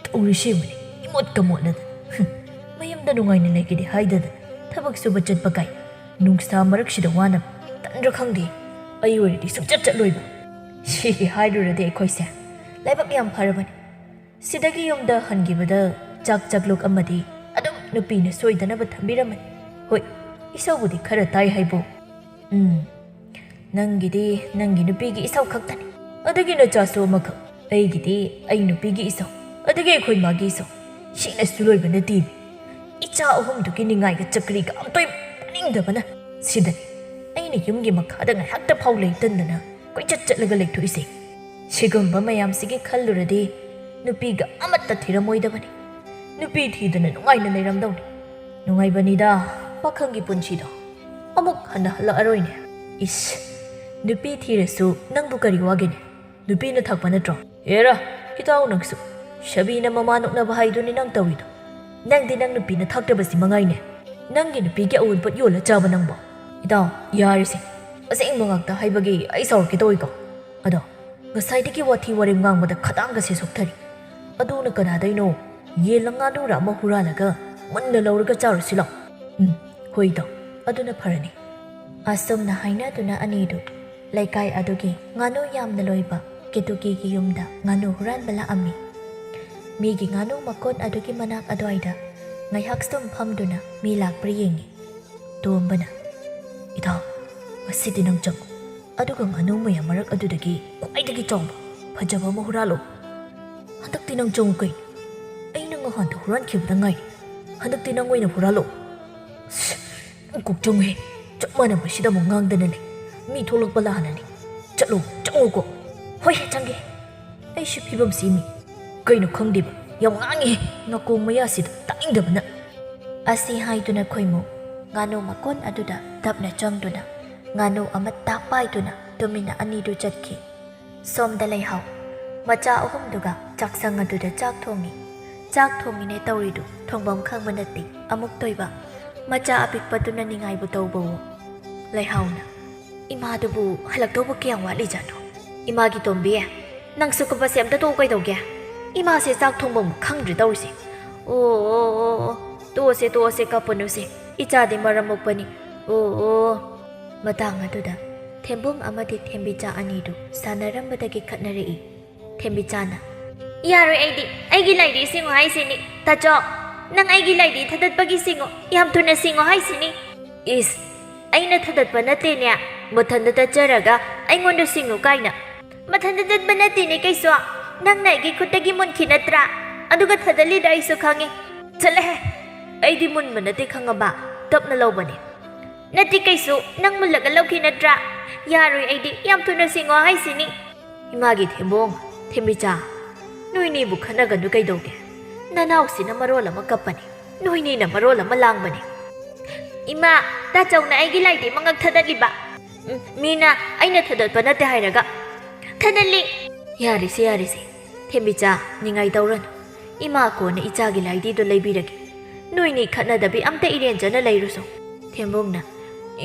ꯇꯧꯔꯤꯁꯤ ꯌꯦꯡꯉꯨꯅꯦ, ꯏꯃꯣꯠꯀ ꯃꯣꯠꯂꯗꯅ꯫ ꯃꯌꯨꯝꯗ ꯅꯨꯡꯉꯥꯏꯅ ꯂꯩꯒꯦꯗꯤ ꯍꯥꯏꯗꯗꯅ ꯊꯕꯛ ꯁꯨꯕ ꯆꯠꯄ ꯀꯥꯏ꯫ ꯅꯨꯡꯁꯥ ꯃꯔꯛꯁꯤꯗ ꯋꯥꯅꯕ ꯇꯟꯗ꯭ꯔ ꯈꯪꯗꯦ꯫ ꯑꯩ ꯑꯣꯏꯔꯗꯤ ꯁꯨꯡꯆꯠ ꯆꯠꯂꯣꯏꯕ꯫ ꯁꯤꯒꯤ ꯍꯥꯏꯔꯨꯔꯗꯤ ꯑꯩꯈꯣꯏꯁꯦ ꯂꯥꯏꯕꯛ ꯌꯥꯝ ꯐꯔꯕꯅꯤ꯫ ꯁꯤꯗꯒꯤ ꯌꯨꯝꯗ ꯍꯟꯈꯤꯕꯗ ꯆꯥꯛ ꯆꯥꯛꯂꯨꯛ ꯑꯃꯗꯤ ꯑꯗꯨꯝ ꯅꯨꯄꯤꯅ ꯁꯣꯏꯗꯅꯕ ꯊꯝꯕꯤꯔꯝꯃꯅꯤ꯫ ꯍꯣꯏ, ꯏꯁꯧꯕꯨꯗꯤ ꯈꯔ ꯇꯥꯏ ꯍꯥꯏꯕꯨ꯫ ꯎꯝ, ꯅꯪꯒꯤꯗꯤ ꯅꯪꯒꯤ ꯅꯨꯄꯤꯒꯤ ꯏꯁꯧ ꯈꯛꯇꯅꯤ꯫ ꯑꯗꯨꯒꯤ ꯅꯆꯥꯁꯨ ꯑꯃꯈꯛ꯫ ꯑꯩꯒꯤꯗꯤ ꯑꯩ ꯅꯨꯄꯤꯒꯤ ꯏꯁꯧ, ꯑꯗꯨꯒꯤ ꯑꯩꯈꯣꯏ ꯃꯥꯒꯤ ꯏꯁꯧ꯫ ꯁꯤꯅꯁꯨ ꯂꯣꯏꯕ ꯅꯠꯇꯦ꯫ ꯏꯆꯥ ꯑꯍꯨꯝꯗꯨꯒꯤ ꯅꯤꯡꯉꯥꯏꯒ ꯆꯀ꯭ꯔꯤꯒ ꯑꯝꯇ ꯄꯥꯅꯤꯡꯗꯕꯅ ꯁꯤꯗꯅꯤ꯫ ꯑꯩꯅ ꯌꯨꯝꯒꯤ ꯃꯈꯥꯗ ꯉꯥꯏꯍꯥꯛꯇ ꯐꯥꯎ ꯂꯩꯇꯟꯗꯅ ꯀꯣꯏꯆꯠ ꯆꯠꯂꯒ ꯂꯩꯊꯣꯛꯏꯁꯦ꯫ ꯁꯤꯒꯨꯝꯕ ꯃꯌꯥꯝꯁꯤꯒꯤ ꯈꯜꯂꯨꯔꯗꯤ ꯅꯨꯄꯤꯒ ꯑꯃꯠꯇ ꯊꯤꯔꯝꯃꯣꯏꯗꯕꯅꯤ꯫ ꯅꯨꯄꯤ ꯊꯤꯗꯅ ꯅꯨꯡꯉꯥꯏꯅ ꯂꯩꯔꯝꯗꯧꯅꯤ꯫ ꯅꯨꯡꯉꯥꯏꯕꯅꯤꯗ ꯄꯥꯈꯪꯒꯤ ꯄꯨꯟꯁꯤꯗꯣ꯫ ꯑꯃꯨꯛ ꯍꯟꯅ ꯍꯜꯂꯛꯑꯔꯣꯏꯅꯦ꯫ ꯏꯁ, ꯅꯨꯄꯤ ꯊꯤꯔꯁꯨ ꯅꯪꯕꯨ ꯀꯔꯤ ꯋꯥꯒꯦꯅꯦ? ꯅꯨꯄꯤꯅ ꯊꯛꯄ ꯅꯠꯇ꯭ꯔꯣ? ꯍꯦꯔꯥ, ꯏꯇꯥꯎ ꯅꯪꯁꯨ꯫ ꯁꯕꯤꯅ ꯃꯃꯥ ꯅꯣꯛꯅꯕ ꯍꯥꯏꯗꯨꯅꯤ ꯅꯪ ꯇꯧꯔꯤꯗꯣ꯫ ꯅꯪꯗꯤ ꯅꯪ ꯅꯨꯄꯤꯅ ꯊꯛꯇꯕꯁꯤ ꯃꯉꯥꯏꯅꯦ꯫ ꯅꯪꯒꯤ ꯅꯨꯄꯤꯒꯤ ꯑꯑꯣꯟꯄꯣꯠ ꯌꯣꯜꯂ ꯆꯥꯕ ꯅꯪꯕꯣ? ꯏꯇꯥꯎ, ꯌꯥꯔꯤꯁꯦ꯫ ꯑꯁꯦꯡꯕ ꯉꯥꯛꯇ ꯍꯥꯏꯕꯒꯤ ꯑꯩ ꯁꯥꯎꯔꯛꯀꯦ ꯇꯧꯏꯀꯣ꯫ ꯑꯗꯣ, ꯉꯁꯥꯏꯗꯒꯤ ꯋꯥꯊꯤ ꯋꯥꯔꯦꯝ ꯉꯥꯡꯕꯗ ꯈꯗꯥꯡꯒꯁꯦ ꯁꯣꯛꯊꯔꯤ꯫ ꯑꯗꯨꯅ ꯀꯅꯥꯗꯩꯅꯣ? ꯌꯦꯟꯂ ꯉꯥꯅꯨꯔ ꯑꯃ ꯍꯨꯔꯥꯜꯂꯒ ꯃꯨꯟꯅ ꯂꯧꯔꯒ ꯆꯥꯔꯨꯁꯤ ꯂꯥꯎ꯫ ꯎꯝ, ꯍꯣꯏ ꯏꯇꯥꯎ, ꯑꯗꯨꯅ ꯐꯔꯅꯤ꯫ ꯑꯁꯨꯝꯅ ꯍꯥꯏꯅꯗꯨꯅ ꯑꯅꯤꯗꯨ ꯂꯩꯀꯥꯏ ꯑꯗꯨꯒꯤ ꯉꯥꯅꯨ ꯌꯥꯝꯅ ꯂꯣꯏꯕ ꯀꯦꯇꯨꯀꯤꯒꯤ ꯌꯨꯝꯗ ꯉꯥꯅꯨ ꯍꯨꯔꯥꯟꯕ ꯂꯥꯛꯑꯝꯃꯤ꯫ ꯃꯤꯒꯤ ꯉꯥꯅꯨ ꯃꯀꯣꯟ ꯑꯗꯨꯒꯤ ꯃꯅꯥꯛ ꯑꯗꯨꯋꯥꯏꯗ ꯉꯥꯏꯍꯥꯛ ꯁꯨꯝ ꯐꯝꯗꯨꯅ ꯃꯤ ꯂꯥꯛꯄ꯭ꯔꯥ ꯌꯦꯡꯉꯤ꯫ ꯇꯣꯝꯕꯅ, "ꯏꯇꯥꯎ, ꯉꯁꯤꯗꯤ ꯅꯪ ꯆꯪꯉꯨ꯫ ꯑꯗꯨꯒ ꯉꯥꯅꯨ ꯃꯌꯥꯝ ꯃꯔꯛ ꯑꯗꯨꯗꯒꯤ ꯈ꯭ꯋꯥꯏꯗꯒꯤ ꯆꯥꯎꯕ, ꯐꯖꯕ ꯑꯃ ꯍꯨꯔꯥꯜꯂꯣ꯫ ꯍꯟꯗꯛꯇꯤ ꯅꯪ ꯆꯪꯉꯨ ꯀꯩꯅꯣ? ꯑꯩꯅ ꯉꯍꯥꯟꯗ ꯍꯨꯔꯥꯟꯈꯤꯕꯗ ꯉꯥꯏꯔꯤ꯫ ꯍꯟꯗꯛꯇꯤ ꯅꯪ ꯑꯣꯏꯅ ꯍꯨꯔꯥꯜꯂꯣ꯫" "ꯁꯤ, ꯅꯪ ꯀꯣꯛ ꯆꯪꯉꯨꯍꯦ꯫ ꯆꯞ ꯃꯥꯟꯅꯕꯁꯤꯗ ꯑꯃꯨꯛ ꯉꯥꯡꯗꯅ ꯂꯩ꯫ ꯃꯤ ꯊꯣꯛꯂꯛꯄ ꯂꯥꯟꯅꯅꯤ꯫ ꯆꯠꯂꯣ, ꯆꯪꯉꯣꯀꯣ꯫ ꯍꯣꯏ, ꯆꯪꯒꯦ꯫ ꯑꯩꯁꯨ ꯐꯤꯕꯝ ꯁꯤꯃꯤ꯫ ꯀꯩꯅꯣ ꯈꯪꯗꯦꯕ, ꯌꯥꯝ ꯉꯥꯡꯉꯦ꯫ ꯅꯥꯀꯣꯡ ꯃꯌꯥꯁꯤꯗ ꯇꯥꯅꯤꯡꯗꯕꯅ꯫ ꯑꯁꯤ ꯍꯥꯏꯗꯨꯅ ꯈꯣꯏꯃꯨ ꯉꯥꯅꯨ ꯃꯀꯣꯟ ꯑꯗꯨꯗ ꯇꯞꯅ ꯆꯪꯗꯨꯅ ꯉꯥꯅꯨ ꯑꯃ ꯇꯥꯞ ꯄꯥꯏꯗꯨꯅ ꯇꯨꯃꯤꯟꯅ ꯑꯅꯤꯗꯨ ꯆꯠꯈꯤ꯫ ꯁꯣꯝꯗ ꯂꯩꯍꯥꯎ ꯃꯆꯥ ꯑꯍꯨꯝꯗꯨꯒ ꯆꯥꯛꯁꯪ ꯑꯗꯨꯗ ꯆꯥꯛ ꯊꯣꯡꯉꯤ꯫ ꯆꯥꯛ ꯊꯣꯡꯉꯤꯅꯦ ꯇꯧꯔꯤꯗꯨ ꯊꯣꯡꯐꯝ ꯈꯪꯕ ꯅꯠꯇꯦ꯫ ꯑꯃꯨꯛꯇꯣꯏꯕ ꯃꯆꯥ ꯑꯄꯤꯛꯄꯗꯨꯅ ꯅꯤꯡꯉꯥꯏꯕꯨ ꯇꯧꯕꯋꯣ꯫ ꯂꯩꯍꯥꯎꯅ, "ꯏꯃꯥꯗꯨꯕꯨ ꯍꯜꯂꯛꯇꯧꯕ ꯀꯌꯥꯝ ꯋꯥꯠꯂꯤꯖꯥꯠꯅꯣ? ꯏꯃꯥꯒꯤ ꯇꯣꯝꯕꯤ, ꯅꯪꯁꯨ ꯀꯨꯞꯄꯁꯦ ꯑꯝꯇ ꯇꯣꯛꯎ ꯀꯩꯗꯧꯒꯦ? ꯏꯃꯥꯁꯦ ꯆꯥꯛ ꯊꯣꯡꯐꯝ ꯈꯪꯗ꯭ꯔꯦ ꯇꯧꯔꯤꯁꯦ꯫ ꯑꯣ, ꯑꯣ, ꯑꯣ, ꯑꯣ, ꯇꯣꯛꯑꯁꯦ, ꯇꯣꯛꯑꯁꯦ, ꯀꯞꯄꯅꯨꯁꯦ꯫ ꯏꯆꯥꯗꯤ ꯃꯔꯝ ꯃꯣꯛꯄꯅꯤ꯫ ꯑꯣ, ꯑꯣ"꯫ ꯃꯇꯥꯡ ꯑꯗꯨꯗ ꯊꯦꯝꯕꯨꯡ ꯑꯃꯗꯤ ꯊꯦꯝꯕꯤꯆꯥ ꯑꯅꯤꯗꯨ ꯁꯥꯟꯅꯔꯝꯕꯗꯒꯤ ꯈꯠꯅꯔꯛꯏ꯫ ꯊꯦꯝꯕꯤꯆꯥꯅ, "ꯌꯥꯔꯣꯏ, ꯑꯩꯗꯤ ꯑꯩꯒꯤ ꯂꯥꯏꯗꯤ ꯁꯤꯡꯉꯨ ꯍꯥꯏꯁꯤꯅꯤ꯫ ꯇꯥꯆꯧ, ꯅꯪ ꯑꯩꯒꯤ ꯂꯥꯏꯗꯤ ꯊꯗꯠꯄꯒꯤ ꯁꯤꯡꯉꯨ, ꯌꯥꯝ ꯊꯨꯅ ꯁꯤꯡꯉꯨ ꯍꯥꯏꯁꯤꯅꯤ"꯫ "ꯏꯁ, ꯑꯩꯅ ꯊꯗꯠꯄ ꯅꯠꯇꯦꯅꯦ, ꯃꯊꯟꯇ ꯇꯠꯆꯔꯒ ꯑꯩꯉꯣꯟꯗ ꯁꯤꯡꯉꯨ ꯀꯥꯏꯅ"꯫ "ꯃꯊꯟꯇ ꯇꯠꯄ ꯅꯠꯇꯦꯅꯦ ꯀꯩꯁꯨ, ꯅꯪꯅ ꯑꯩꯒꯤ ꯈꯨꯠꯇꯒꯤ ꯃꯨꯟꯈꯤ ꯅꯠꯇ꯭ꯔꯥ? ꯑꯗꯨꯒ ꯊꯗꯠꯂꯤꯗꯣ ꯑꯩꯁꯨ ꯈꯪꯉꯤ"꯫ "ꯆꯠꯂꯍꯦ, ꯑꯩꯗꯤ ꯃꯨꯟꯕ ꯅꯠꯇꯦ ꯈꯪꯉꯕ, ꯇꯞꯅ ꯂꯧꯕꯅꯦ"꯫ "ꯅꯠꯇꯦ ꯀꯩꯁꯨ, ꯅꯪ ꯃꯨꯜꯂꯒ ꯂꯧꯈꯤ ꯅꯠꯇ꯭ꯔꯥ? ꯌꯥꯔꯣꯏ, ꯑꯩꯗꯤ ꯌꯥꯝ ꯊꯨꯅ ꯁꯤꯡꯉꯣ ꯍꯥꯏꯁꯤꯅꯤ"꯫ "ꯏꯃꯥꯒꯤ ꯊꯦꯝꯕꯣꯡ, ꯊꯦꯝꯕꯤꯆꯥ, ꯅꯣꯏꯅꯤꯕꯨ ꯈꯠꯅꯒꯅꯨ ꯀꯩꯗꯧꯒꯦ? ꯅꯅꯥꯎꯁꯤꯅ ꯃꯔꯣꯜ ꯑꯃ ꯀꯞꯄꯅꯤ, ꯅꯣꯏꯅꯤꯅ ꯃꯔꯣꯜ ꯑꯃ ꯂꯥꯡꯕꯅꯤ"꯫ "ꯏꯃꯥ, ꯇꯥꯆꯧꯅ ꯑꯩꯒꯤ ꯂꯥꯏꯗꯤ ꯃꯉꯛ ꯊꯗꯠꯂꯤꯕ"꯫ "ꯎꯝ, ꯃꯤꯅ ꯑꯩꯅ ꯊꯗꯠꯄ ꯅꯠꯇꯦ ꯍꯥꯏꯔꯒ"꯫ "ꯊꯗꯠꯂꯤ"꯫ "ꯌꯥꯔꯦꯁꯦ, ꯌꯥꯔꯦꯁꯦ, ꯊꯦꯝꯕꯤꯆꯥ, ꯅꯤꯡꯉꯥꯏ ꯇꯧꯔꯅꯨ꯫ ꯏꯃꯥ ꯀꯣꯟꯅ ꯏꯆꯥꯒꯤ ꯂꯥꯏꯗꯤꯗꯣ ꯂꯩꯕꯤꯔꯒꯦ꯫ ꯅꯣꯏꯅꯤ ꯈꯠꯅꯗꯕꯤ ꯑꯝꯇ ꯏꯔꯦꯟꯖꯅ ꯂꯩꯔꯨꯁꯣ"꯫ ꯊꯦꯝꯕꯣꯡꯅ,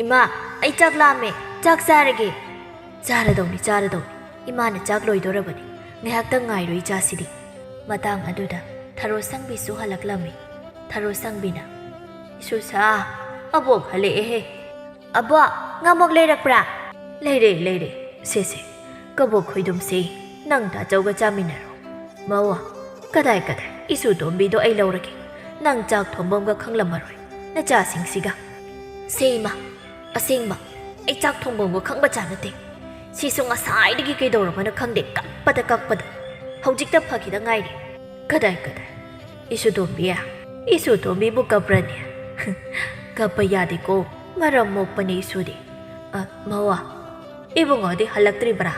"ꯏꯃꯥ, ꯑꯩ ꯆꯥꯛ ꯂꯥꯝꯃꯦ, ꯆꯥꯛ ꯆꯥꯔꯒꯦ"꯫ "ꯆꯥꯔꯗꯧꯅꯤ, ꯆꯥꯔꯗꯧꯅꯤ꯫ ꯏꯃꯥꯅ ꯆꯥꯛ ꯂꯣꯏꯗꯣꯔꯕꯅꯤ꯫ ꯉꯥꯏꯍꯥꯛꯇꯪ ꯉꯥꯏꯔꯣ ꯏꯆꯥꯁꯤꯗꯤ"꯫ ꯃꯇꯥꯡ ꯑꯗꯨꯗ ꯊꯔꯣ ꯁꯪꯕꯤꯁꯨ ꯍꯜꯂꯛꯂꯝꯃꯤ꯫ ꯊꯔꯣ ꯁꯪꯕꯤꯅ, "ꯏꯁꯨꯁꯥ, ꯑꯕꯣꯛ ꯍꯜꯂꯛꯑꯦꯍꯦ"꯫ "ꯑꯕꯣꯛ, ꯉꯥꯃꯣꯛ ꯂꯩꯔꯛꯄ꯭ꯔꯥ?" "ꯂꯩꯔꯦ, ꯂꯩꯔꯦ꯫ ꯁꯦ, ꯁꯦ, ꯀꯕꯣꯛ ꯈꯣꯏꯗꯨꯝꯁꯦ, ꯅꯪ ꯇꯥꯆꯧꯒ ꯆꯥꯃꯤꯟꯅꯔꯣ"꯫ "ꯃꯧ, ꯀꯗꯥꯏ, ꯀꯗꯥꯏ? ꯏꯁꯨ ꯇꯣꯝꯕꯤꯗꯣ ꯑꯩ ꯂꯧꯔꯒꯦ꯫ ꯅꯪ ꯆꯥꯛ ꯊꯣꯡꯕꯝꯒ ꯈꯪꯂꯝꯃꯔꯣꯏ, ꯅꯆꯥꯁꯤꯡꯁꯤꯒ"꯫ "ꯁꯦ ꯏꯃꯥ, ꯑꯁꯦꯡꯕ, ꯑꯩ ꯆꯥꯛ ꯊꯣꯡꯕꯝꯒ ꯈꯪꯕ ꯆꯥ ꯅꯠꯇꯦ꯫ ꯁꯤꯁꯨ ꯉꯁꯥꯏꯗꯒꯤ ꯀꯩꯗꯧꯔꯕꯅꯣ ꯈꯪꯗꯦ, ꯀꯞꯄꯗ ꯀꯞꯄꯗ꯫ ꯍꯧꯖꯤꯛꯇ ꯐꯈꯤꯗ ꯉꯥꯏꯔꯤ"꯫ "ꯀꯗꯥꯏ, ꯀꯗꯥꯏ? ꯏꯁꯨ ꯇꯣꯝꯕꯤ? ꯏꯁꯨ ꯇꯣꯝꯕꯤꯕꯨ ꯀꯞꯄ꯭ꯔꯅꯦ?" "ꯀꯞꯄ ꯌꯥꯗꯦꯀꯣ, ꯃꯔꯝ ꯃꯣꯛꯄꯅꯦ ꯏꯁꯨꯗꯤ"꯫ ꯑ, ꯃꯋꯥ, ꯏꯕꯨꯡꯉꯣꯗꯤ ꯍꯜꯂꯛꯇ꯭ꯔꯤꯕ꯭ꯔꯥ?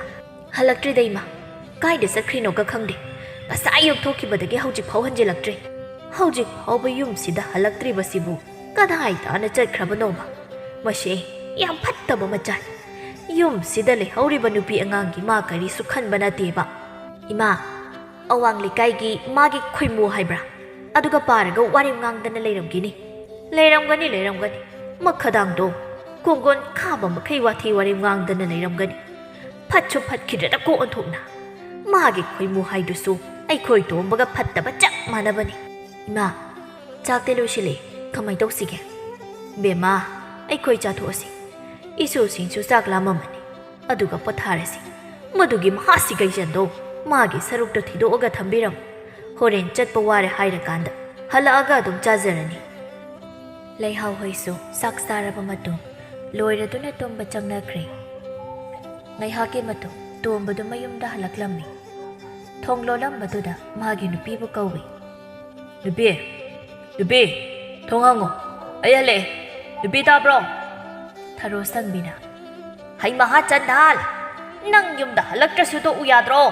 ꯍꯜꯂꯛꯇ꯭ꯔꯤꯗ, ꯏꯃꯥ꯫ ꯀꯥꯏꯗ ꯆꯠꯈ꯭ꯔꯤꯅꯣꯒ ꯈꯪꯗꯦ꯫ ꯉꯁꯥꯏ ꯑꯌꯨꯛ ꯊꯣꯛꯈꯤꯕꯗꯒꯤ ꯍꯧꯖꯤꯛ ꯐꯥꯎ ꯍꯟꯖꯤꯜꯂꯛꯇ꯭ꯔꯤ꯫ ꯍꯧꯖꯤꯛ ꯐꯥꯎꯕ ꯌꯨꯝꯁꯤꯗ ꯍꯜꯂꯛꯇ꯭ꯔꯤꯕꯁꯤꯕꯨ ꯀꯗꯥꯏ ꯇꯥꯅ ꯆꯠꯈ꯭ꯔꯕꯅꯣꯕ? ꯃꯁꯤ ꯌꯥꯝ ꯐꯠꯇꯕ ꯃꯆꯥꯅꯤ꯫ ꯌꯨꯝꯁꯤꯗ ꯂꯩꯍꯧꯔꯤꯕ ꯅꯨꯄꯤ ꯑꯉꯥꯡꯒꯤ ꯃꯥ ꯀꯔꯤꯁꯨ ꯈꯟꯕ ꯅꯠꯇꯦꯕ꯫ ꯏꯃꯥ, ꯑꯋꯥꯡ ꯂꯩꯀꯥꯏꯒꯤ ꯃꯥꯒꯤ ꯈꯣꯏꯃꯨ ꯍꯥꯏꯕ꯭ꯔꯥ? ꯑꯗꯨꯒ ꯄꯥꯔꯒ ꯋꯥꯔꯦꯝ ꯉꯥꯡꯗꯅ ꯂꯩꯔꯝꯒꯤꯅꯤ꯫ ꯂꯩꯔꯝꯒꯅꯤ, ꯂꯩꯔꯝꯒꯅꯤ꯫ ꯃꯈꯗꯥꯡꯗꯣ ꯀꯣꯡꯒꯣꯟ ꯈꯥꯕ ꯃꯈꯩ ꯋꯥꯊꯤ ꯋꯥꯔꯦꯝ ꯉꯥꯡꯗꯅ ꯂꯩꯔꯝꯒꯅꯤ꯫ ꯐꯠꯁꯨ ꯐꯠꯈꯤꯗ꯭ꯔꯦꯗꯀꯣ ꯑꯣꯟꯊꯣꯛꯅ꯫ ꯃꯥꯒꯤ ꯈꯣꯏꯃꯨ ꯍꯥꯏꯗꯨꯁꯨ ꯑꯩꯈꯣꯏ ꯇꯣꯝꯕꯒ ꯐꯠꯇꯕ ꯆꯞ ꯃꯥꯟꯅꯕꯅꯤ꯫ ꯏꯃꯥ, ꯆꯥꯛꯇꯤ ꯂꯣꯏꯁꯤꯜꯂꯦ꯫ ꯀꯃꯥꯏ ꯇꯧꯁꯤꯒꯦ? ꯕꯦꯝꯃ, ꯑꯩꯈꯣꯏ ꯆꯥꯊꯣꯛꯑꯁꯤ꯫ ꯏꯁꯨꯁꯤꯡꯁꯨ ꯆꯥꯛ ꯂꯥꯝꯃꯝꯃꯅꯤ꯫ ꯑꯗꯨꯒ ꯄꯣꯊꯥꯔꯁꯤ꯫ ꯃꯗꯨꯒꯤ ꯃꯍꯥꯁꯤꯒꯩꯖꯟꯗꯣ ꯃꯥꯒꯤ ꯁꯔꯨꯛꯇꯣ ꯊꯤꯗꯣꯛꯑꯒ ꯊꯝꯕꯤꯔꯝꯃꯨ꯫ ꯍꯣꯔꯦꯟ ꯆꯠꯄ ꯋꯥꯔꯦ ꯍꯥꯏꯔꯀꯥꯟꯗ ꯍꯜꯂꯛꯑꯒ ꯑꯗꯨꯝ ꯆꯥꯖꯔꯅꯤ꯫ ꯂꯩꯍꯥꯎ ꯍꯣꯏꯁꯨ ꯆꯥꯛ ꯆꯥꯔꯕ ꯃꯇꯨꯡ ꯂꯣꯏꯔꯗꯨꯅ ꯇꯨꯝꯕ ꯆꯪꯅꯈ꯭ꯔꯦ꯫ ꯉꯥꯏꯍꯥꯛꯀꯤ ꯃꯇꯨꯡ ꯇꯣꯝꯕꯗꯨ ꯃꯌꯨꯝꯗ ꯍꯜꯂꯛꯂꯝꯃꯤ꯫ ꯊꯣꯡ ꯂꯣꯜꯂꯝꯕꯗꯨꯗ ꯃꯥꯒꯤ ꯅꯨꯄꯤꯕꯨ ꯀꯧꯏ꯫ "ꯅꯨꯄꯤ, ꯅꯨꯄꯤ, ꯊꯣꯡ ꯍꯥꯡꯉꯣ꯫ ꯑꯩ ꯍꯜꯂꯛꯑꯦ꯫ ꯅꯨꯄꯤ ꯇꯥꯕ꯭ꯔꯣ?" ꯊꯔꯣ ꯁꯪꯕꯤꯅ, "ꯍꯩ ꯃꯍꯥ ꯆꯟꯗꯥꯜ, ꯅꯪ ꯌꯨꯝꯗ ꯍꯜꯂꯛꯇ꯭ꯔꯁꯨ ꯇꯣꯛꯎ ꯌꯥꯗ꯭ꯔꯣ?"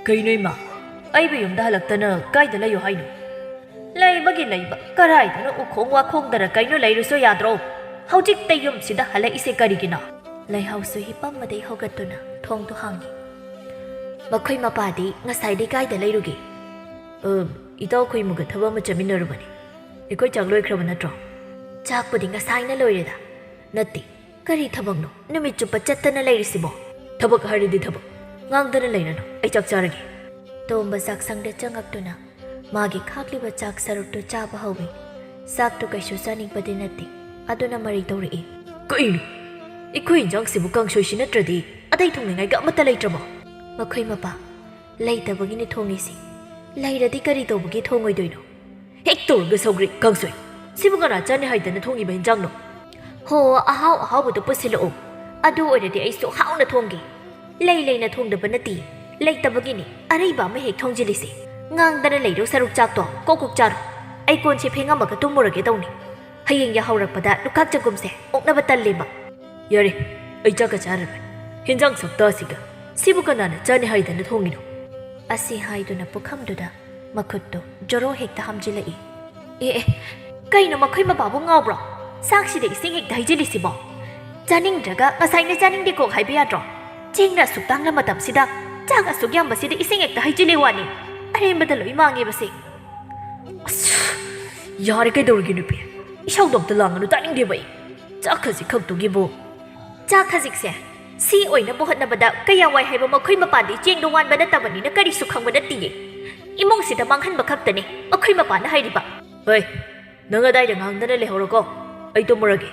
"ꯀꯩꯅꯣ ꯏꯃꯥ? ꯑꯩꯕꯨ ꯌꯨꯝꯗ ꯍꯜꯂꯛꯇꯅ ꯀꯥꯏꯗ ꯂꯩꯌꯣ ꯍꯥꯏꯅꯣ?" "ꯂꯩꯕꯒꯤ ꯂꯩꯕ, ꯀꯔꯥꯏꯗꯅꯣ ꯎꯈꯣꯡ ꯋꯥꯈꯣꯡꯗꯔ ꯀꯩꯅꯣ ꯂꯩꯔꯨꯁꯣ ꯌꯥꯗ꯭ꯔꯣ? ꯍꯧꯖꯤꯛꯇ ꯌꯨꯝꯁꯤꯗ ꯍꯜꯂꯛꯏꯁꯦ ꯀꯔꯤꯒꯤꯅꯣ?" ꯂꯩꯍꯥꯎꯁꯨ ꯍꯤꯞꯄꯝꯕꯗꯩ ꯍꯧꯒꯠꯇꯨꯅ ꯊꯣꯡꯗꯨ ꯍꯥꯡꯉꯤ꯫ "ꯃꯈꯣꯏ ꯃꯄꯥꯗꯤ ꯉꯁꯥꯏꯗꯩ ꯀꯥꯏꯗ ꯂꯩꯔꯨꯒꯦ?" "ꯑ, ꯏꯇꯥꯎ ꯈꯣꯏꯃꯨꯒ ꯊꯕꯛ ꯑꯃ ꯆꯠꯃꯤꯟꯅꯔꯨꯕꯅꯤ꯫ ꯑꯩꯈꯣꯏ ꯆꯥꯛ ꯂꯣꯏꯈ꯭ꯔꯕ ꯅꯠꯇ꯭ꯔꯣ?" "ꯆꯥꯛꯄꯨꯗꯤ ꯉꯁꯥꯏꯅ ꯂꯣꯏꯔꯦꯗ꯫ ꯅꯠꯇꯦ, ꯀꯔꯤ ꯊꯕꯛꯅꯣ ꯅꯨꯃꯤꯠ ꯆꯨꯞꯄ ꯆꯠꯇꯅ ꯂꯩꯔꯤꯁꯤꯕꯣ?" "ꯊꯕꯛ ꯍꯥꯏꯔꯗꯤ ꯊꯕꯛ꯫ ꯉꯥꯡꯗꯅ ꯂꯩꯔꯅꯨ, ꯑꯩ ꯆꯥꯛ ꯆꯥꯔꯒꯦ꯫" ꯇꯣꯝꯕ ꯆꯥꯛꯁꯪꯗ ꯆꯪꯉꯛꯇꯨꯅ ꯃꯥꯒꯤ ꯈꯥꯛꯂꯤꯕ ꯆꯥꯛ ꯁꯔꯨꯛꯇꯨ ꯆꯥꯕ ꯍꯧꯏ꯫ ꯆꯥꯛꯇꯨ ꯀꯩꯁꯨ ꯆꯥꯅꯤꯡꯕꯗꯤ ꯅꯠꯇꯦ꯫ ꯑꯗꯨꯅ ꯃꯔꯩ ꯇꯧꯔꯛꯏ꯫ "ꯀꯩꯅꯣ? ꯑꯩꯈꯣꯏ ꯏꯟꯖꯥꯡꯁꯤꯕꯨ ꯀꯥꯡꯁꯣꯏꯁꯤ ꯅꯠꯇ꯭ꯔꯗꯤ ꯑꯇꯩ ꯊꯣꯡꯅꯤꯡꯉꯥꯏꯒ ꯑꯃꯠꯇ ꯂꯩꯇ꯭ꯔꯕꯣ?" "ꯃꯈꯣꯏ ꯃꯄꯥ, ꯂꯩꯇꯕꯒꯤꯅꯤ ꯊꯣꯡꯉꯤꯁꯤ꯫ ꯂꯩꯔꯗꯤ ꯀꯔꯤ ꯇꯧꯕꯒꯤ ꯊꯣꯡꯉꯣꯏꯗꯣꯏꯅꯣ?" "ꯍꯦꯛ ꯇꯧꯔꯒ ꯁꯧꯒ꯭ꯔꯤ ꯀꯥꯡꯁꯣꯏ꯫ ꯁꯤꯕꯨ ꯀꯅꯥ ꯆꯥꯅꯤ ꯍꯥꯏꯗꯅ ꯊꯣꯡꯉꯤꯕ ꯏꯟꯖꯥꯡꯅꯣ?" "ꯍꯣ, ꯑꯍꯥꯎ ꯑꯍꯥꯎꯕꯗꯨ ꯄꯨꯁꯤꯜꯂꯛꯑꯣ꯫ ꯑꯗꯨ ꯑꯣꯏꯔꯗꯤ ꯑꯩꯁꯨ ꯍꯥꯎꯅ ꯊꯣꯡꯒꯦ꯫ ꯂꯩ ꯂꯩꯅ ꯊꯣꯡꯗꯕ ꯅꯠꯇꯦ, ꯂꯩꯇꯕꯒꯤꯅꯤ ꯑꯔꯩꯕ ꯑꯃ ꯍꯦꯛ ꯊꯣꯡꯖꯤꯜꯂꯤꯁꯦ꯫ ꯉꯥꯡꯗꯅ ꯂꯩꯔꯣ ꯁꯔꯨꯛ ꯆꯥꯛꯇꯣ ꯀꯣꯛ ꯀꯣꯛ ꯆꯥꯔꯣ꯫ ꯑꯩ ꯀꯣꯟꯁꯦ ꯐꯦꯡꯉꯝꯃꯒ ꯇꯨꯝꯃꯨꯔꯒꯦ ꯇꯧꯅꯤ꯫ ꯍꯌꯦꯡ ꯌꯥꯍꯧꯔꯛꯄꯗ ꯂꯨꯈꯥꯛ ꯆꯒꯨꯝꯁꯦ ꯑꯣꯛꯅꯕ ꯇꯜꯂꯦꯕ꯫" "ꯌꯥꯔꯦ, ꯑꯩ ꯆꯥꯛꯀ ꯆꯥꯔꯔꯣꯏ꯫ ꯍꯤꯟꯖꯥꯡ ꯁꯛꯇ ꯑꯁꯤꯒ꯫ ꯁꯤꯕꯨ ꯀꯅꯥꯅ ꯆꯥꯅꯤ ꯍꯥꯏꯗꯅ ꯊꯣꯡꯉꯤꯅꯣ?" ꯑꯁꯤ ꯍꯥꯏꯗꯨꯅ ꯄꯨꯈꯝꯗꯨꯗ ꯃꯈꯨꯠꯇꯨ ꯖꯣꯔꯣ ꯍꯦꯛꯇ ꯍꯥꯝꯖꯤꯜꯂꯛꯏ꯫ "ꯑꯦ, ꯑꯦ, ꯀꯩꯅꯣ ꯃꯈꯣꯏ ꯃꯄꯥꯕꯨ ꯉꯥꯎꯕ꯭ꯔꯣ? ꯆꯥꯛꯁꯤꯗ ꯏꯁꯤꯡ ꯍꯦꯛꯇ ꯍꯩꯖꯤꯜꯂꯤꯁꯤꯕꯣ? ꯆꯥꯅꯤꯡꯗ꯭ꯔꯒ ꯉꯁꯥꯏꯅ ꯆꯥꯅꯤꯡꯗꯦ ꯀꯣꯛ ꯍꯥꯏꯕ ꯌꯥꯗ꯭ꯔꯣ? ꯆꯦꯡꯅ ꯑꯁꯨꯛ ꯇꯥꯡꯂ ꯃꯇꯝꯁꯤꯗ ꯆꯥꯛ ꯑꯁꯨꯛ ꯌꯥꯝꯕꯁꯤꯗ ꯏꯁꯤꯡ ꯍꯦꯛꯇ ꯍꯩꯖꯤꯜꯂꯤ ꯋꯥꯅꯤ꯫ ꯑꯔꯦꯝꯕꯗ ꯂꯣꯏ ꯃꯥꯡꯉꯦꯕꯁꯦ꯫" "ꯑꯁ, ꯌꯥꯔꯦ, ꯀꯩꯗꯧꯔꯒꯦ ꯅꯨꯄꯤ? ꯏꯁꯧꯗꯣ ꯑꯝꯇ ꯂꯥꯡꯒꯅꯨ, ꯇꯥꯅꯤꯡꯗꯦꯕ ꯑꯩ꯫ ꯆꯥꯛ ꯈꯖꯤꯛ ꯈꯛꯇꯨꯒꯤꯕꯨ꯫" "ꯆꯥꯛ ꯈꯖꯤꯛꯁꯦ ꯁꯤ ꯑꯣꯏꯅꯕ ꯍꯣꯠꯅꯕꯗ ꯀꯌꯥ ꯋꯥꯏ ꯍꯥꯏꯕ ꯃꯈꯣꯏ ꯃꯄꯥꯟꯗꯤ ꯆꯦꯡꯗꯣ ꯋꯥꯟꯕ ꯅꯠꯇꯕꯅꯤꯅ ꯀꯔꯤꯁꯨ ꯈꯪꯕ ꯅꯠꯇꯤꯌꯦ꯫ ꯏꯃꯨꯡꯁꯤꯗ ꯃꯥꯡꯍꯟꯕ ꯈꯛꯇꯅꯦ ꯃꯈꯣꯏ ꯃꯄꯥꯟꯅ ꯍꯥꯏꯔꯤꯕ꯫" "ꯍꯣꯏ, ꯅꯪ ꯑꯗꯥꯏꯗ ꯉꯥꯡꯗꯅ ꯂꯩꯍꯧꯔꯣꯀꯣ, ꯑꯩ ꯇꯨꯝꯃꯨꯔꯒꯦ꯫"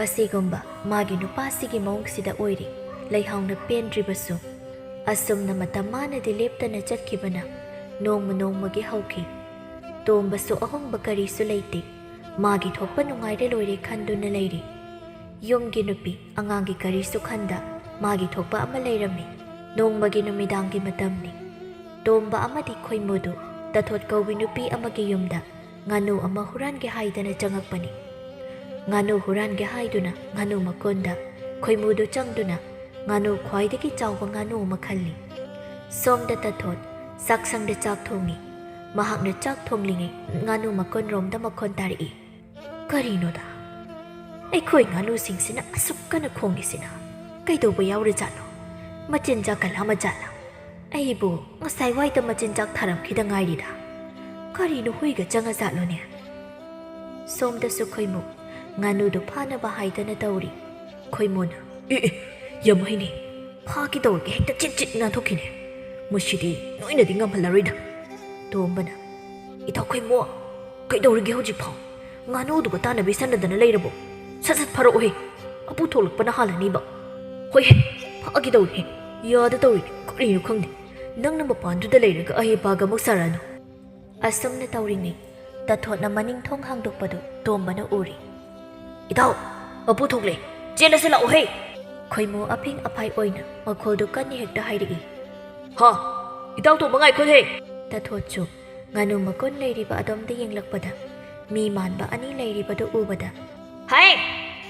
ꯑꯁꯤꯒꯨꯝꯕ ꯃꯥꯒꯤ ꯅꯨꯄꯥꯁꯤꯒꯤ ꯃꯑꯣꯡꯁꯤꯗ ꯑꯣꯏꯔꯤ ꯂꯩꯍꯥꯎꯅ ꯄꯦꯟꯗ꯭ꯔꯤꯕꯁꯨ꯫ ꯑꯁꯨꯝꯅ ꯃꯇꯝ ꯃꯥꯅꯗꯤ ꯂꯦꯞꯇꯅ ꯆꯠꯈꯤꯕꯅ ꯅꯣꯡꯃ ꯅꯣꯡꯃꯒꯤ ꯍꯧꯈꯤ꯫ ꯇꯣꯝꯕꯁꯨ ꯑꯍꯣꯡꯕ ꯀꯔꯤꯁꯨ ꯂꯩꯇꯦ꯫ ꯃꯥꯒꯤ ꯊꯣꯛꯄ ꯅꯨꯡꯉꯥꯏꯔ ꯂꯣꯏꯔꯦ ꯈꯟꯗꯨꯅ ꯂꯩꯔꯤ꯫ ꯌꯨꯝꯒꯤ ꯅꯨꯄꯤ ꯑꯉꯥꯡꯒꯤ ꯀꯔꯤꯁꯨ ꯈꯟꯗ ꯃꯥꯒꯤ ꯊꯣꯛꯄ ꯑꯃ ꯂꯩꯔꯝꯃꯤ꯫ ꯅꯣꯡꯃꯒꯤ ꯅꯨꯃꯤꯗꯥꯡꯒꯤ ꯃꯇꯝꯅꯤ꯫ ꯇꯣꯝꯕ ꯑꯃꯗꯤ ꯈꯣꯏꯃꯨꯗꯨ ꯇꯥꯊꯣꯠ ꯀꯧꯕꯤ ꯅꯨꯄꯤ ꯑꯃꯒꯤ ꯌꯨꯝꯗ ꯉꯥꯅꯨ ꯑꯃ ꯍꯨꯔꯥꯟꯒꯦ ꯍꯥꯏꯗꯅ ꯆꯪꯉꯛꯄꯅꯤ꯫ ꯉꯥꯅꯨ ꯍꯨꯔꯥꯟꯒꯦ ꯍꯥꯏꯗꯨꯅ ꯉꯥꯅꯨ ꯃꯀꯣꯟꯗ ꯈꯣꯏꯃꯨꯗꯨ ꯆꯪꯗꯨꯅ ꯉꯥꯅꯨ ꯈ꯭ꯋꯥꯏꯗꯒꯤ ꯆꯥꯎꯕ ꯉꯥꯅꯨ ꯑꯃ ꯈꯜꯂꯤ꯫ ꯁꯣꯝꯗ ꯇꯥꯊꯣꯠ ꯆꯥꯛꯁꯪꯗ ꯆꯥꯛ ꯊꯣꯡꯉꯤ꯫ ꯃꯍꯥꯛꯅ ꯆꯥꯛ ꯊꯣꯡꯂꯤꯉꯩ ꯉꯥꯅꯨ ꯃꯀꯣꯟꯔꯣꯝꯗ ꯃꯈꯣꯟ ꯇꯥꯔꯛꯏ꯫ "ꯀꯔꯤꯅꯣꯗ? ꯑꯩꯈꯣꯏ ꯉꯥꯅꯨꯁꯤꯡꯁꯤꯅ ꯑꯁꯨꯛ ꯀꯟꯅ ꯈꯣꯡꯉꯤꯁꯤꯅ ꯀꯩꯗꯧꯕ ꯌꯥꯎꯔꯖꯥꯠꯅꯣ? ꯃꯆꯤꯟꯖꯥꯛꯀ ꯂꯥꯝꯃꯖꯥꯠꯂ? ꯑꯩꯕꯨ ꯉꯁꯥꯏ ꯋꯥꯏꯗ ꯃꯆꯤꯟꯖꯥꯛ ꯊꯥꯔꯝꯈꯤꯗ ꯉꯥꯏꯔꯤꯗ꯫ ꯀꯔꯤꯅꯣ ꯍꯨꯏꯒ ꯆꯪꯉꯖꯥꯠꯂꯣꯅꯦ?" ꯁꯣꯝꯗꯁꯨ ꯈꯣꯏꯃꯨ ꯉꯥꯅꯨꯗꯨ ꯐꯥꯅꯕ ꯍꯥꯏꯗꯅ ꯇꯧꯔꯤ꯫ ꯈꯣꯏꯃꯨꯅ, "ꯑꯦ, ꯑꯦ, ꯌꯥꯝ ꯍꯩꯅꯦ꯫ ꯐꯥꯒꯦ ꯇꯧꯔꯒ ꯍꯦꯛꯇ ꯆꯤꯠ ꯆꯤꯠ ꯅꯥꯟꯊꯣꯛꯈꯤꯅꯦ꯫ ꯃꯁꯤꯗꯤ ꯅꯣꯏꯅꯗꯤ ꯉꯝꯍꯜꯂꯔꯣꯏꯗ꯫" ꯇꯣꯝꯕꯅ, "ꯏꯇꯥꯎ ꯈꯣꯏꯃꯨ, ꯀꯩꯗꯧꯔꯤꯒꯦ ꯍꯧꯖꯤꯛꯐꯥꯎ? ꯉꯥꯅꯨꯗꯨꯒ ꯇꯥꯟꯅꯕꯤ ꯁꯥꯟꯅꯗꯅ ꯂꯩꯔꯕꯣ? ꯁꯠ ꯁꯠ ꯐꯥꯔꯛꯎꯍꯦ꯫ ꯑꯄꯨ ꯊꯣꯛꯂꯛꯄꯅ ꯍꯥꯜꯂꯅꯤꯕ꯫" "ꯍꯣꯏꯍꯦ, ꯐꯥꯒꯦ ꯇꯧꯔꯤꯍꯦ꯫ ꯌꯥꯗ ꯇꯧꯔꯤꯅꯦ꯫ ꯀꯔꯤꯅꯣ ꯈꯪꯗꯦ꯫ ꯅꯪꯅ ꯃꯄꯥꯟꯗꯨꯗ ꯂꯩꯔꯒ ꯑꯍꯩ ꯑꯄꯥꯒ ꯑꯃꯨꯛ ꯁꯥꯔꯛꯑꯅꯨ꯫" ꯑꯁꯨꯝꯅ ꯇꯧꯔꯤꯉꯩ ꯇꯥꯊꯣꯠꯅ ꯃꯅꯤꯡ ꯊꯣꯡ ꯍꯥꯡꯗꯣꯛꯄꯗꯨ ꯇꯣꯝꯕꯅ ꯎꯔꯤ꯫ "ꯏꯇꯥꯎ, ꯃꯄꯨ ꯊꯣꯛꯂꯦ, ꯆꯦꯜꯂꯁꯤ ꯂꯥꯛꯑꯣꯍꯦ!" ꯈꯣꯏꯃꯨ ꯑꯐꯤꯡ ꯑꯐꯥꯏ ꯑꯣꯏꯅ ꯃꯈꯣꯜꯗꯨ ꯀꯟꯅ ꯍꯦꯛꯇ ꯍꯥꯏꯔꯛꯏ꯫ "ꯍꯥ? ꯏꯇꯥꯎ ꯇꯣꯝꯕ, ꯉꯥꯏꯈꯣꯍꯦ!" ꯇꯥꯊꯣꯠꯁꯨ ꯉꯥꯅꯨ ꯃꯀꯣꯟ ꯂꯩꯔꯤꯕ ꯑꯗꯣꯝꯗ ꯌꯦꯡꯂꯛꯄꯗ ꯃꯤ ꯃꯥꯟꯕ ꯑꯅꯤ ꯂꯩꯔꯤꯕꯗꯨ ꯎꯕꯗ, "ꯍꯥꯏ,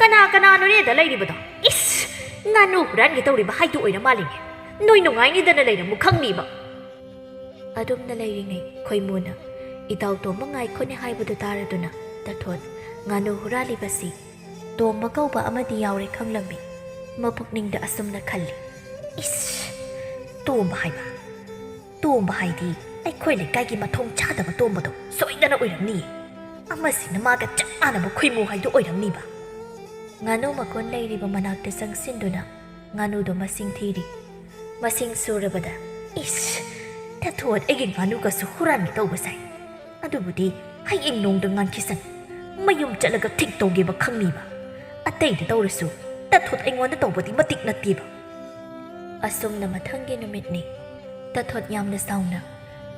"ꯀꯅꯥ ꯀꯅꯥꯅꯣꯅꯦ ꯑꯗ ꯂꯩꯔꯤꯕꯗꯣ? ꯏꯁ! ꯉꯥꯅꯨ ꯍꯨꯔꯥꯟꯒꯦ ꯇꯧꯔꯤꯕ ꯍꯥꯏꯗꯨ ꯑꯣꯏꯔ ꯃꯥꯜꯂꯤꯅꯦ꯫ ꯅꯣꯏ ꯅꯨꯡꯉꯥꯏꯅꯤꯗꯅ ꯂꯩꯔꯝꯃꯨ ꯈꯪꯅꯤꯕ꯫" ꯑꯗꯨꯝꯅ ꯂꯩꯔꯤꯉꯩ ꯈꯣꯏꯃꯨꯅ ꯏꯇꯥꯎ ꯇꯣꯝꯕ ꯉꯥꯏꯈꯣꯅꯦ ꯍꯥꯏꯕꯗꯨ ꯇꯥꯔꯗꯨꯅ ꯇꯥꯊꯣꯠ ꯉꯥꯅꯨ ꯍꯨꯔꯥꯜꯂꯤꯕꯁꯤ ꯇꯣꯝꯕ ꯀꯧꯕ ꯑꯃꯗꯤ ꯌꯥꯎꯔꯦ ꯈꯪꯂꯝꯃꯤ꯫ ꯃꯄꯨꯛꯅꯤꯡꯗ ꯑꯁꯨꯝꯅ ꯈꯜꯂꯤ, "ꯏꯁ! ꯇꯣꯝꯕ ꯍꯥꯏꯕ, ꯇꯣꯝꯕ ꯍꯥꯏꯗꯤ ꯑꯩꯈꯣꯏ ꯂꯩꯀꯥꯏꯒꯤ ꯃꯊꯣꯡ ꯆꯥꯗꯕ ꯇꯣꯝꯕꯗꯣ ꯁꯣꯏꯗꯅ ꯑꯣꯏꯔꯝꯅꯤꯌꯦ꯫ ꯑꯃꯁꯤꯅ ꯃꯥꯒ ꯆꯞ ꯃꯥꯟꯅꯕ ꯈꯣꯏꯃꯨ ꯍꯥꯏꯗꯨ ꯑꯣꯏꯔꯝꯅꯤꯕ꯫" ꯉꯥꯅꯨ ꯃꯀꯣꯟ ꯂꯩꯔꯤꯕ ꯃꯅꯥꯛꯇ ꯆꯪꯁꯤꯟꯗꯨꯅ ꯉꯥꯅꯨꯗꯣ ꯃꯁꯤꯡ ꯊꯤꯔꯤ꯫ ꯃꯁꯤꯡ ꯁꯨꯔꯕꯗ, "ꯏꯁ! ꯇꯥꯊꯣꯠ ꯑꯩꯒꯤ ꯉꯥꯅꯨꯒꯁꯨ ꯍꯨꯔꯥꯟꯒꯦ ꯇꯧꯕ ꯁꯥꯏ꯫ ꯑꯗꯨꯕꯨꯗꯤ ꯍꯌꯦꯡ ꯅꯣꯡꯗ ꯉꯥꯟꯈꯤꯁꯅꯨ꯫ ꯃꯌꯨꯝ ꯆꯠꯂꯒ ꯊꯤꯛ ꯇꯧꯒꯦꯕ ꯈꯪꯅꯤꯕ꯫ ꯑꯇꯩꯗ ꯇꯧꯔꯁꯨ ꯇꯥꯊꯣꯠ ꯑꯩꯉꯣꯟꯗ ꯇꯧꯕꯗꯤ ꯃꯇꯤꯛ ꯅꯠꯇꯦꯕ꯫" ꯑꯁꯨꯝꯅ ꯃꯊꯪꯒꯤ ꯅꯨꯃꯤꯠꯅꯤ꯫ ꯇꯥꯊꯣꯠ ꯌꯥꯝꯅ ꯁꯥꯎꯅ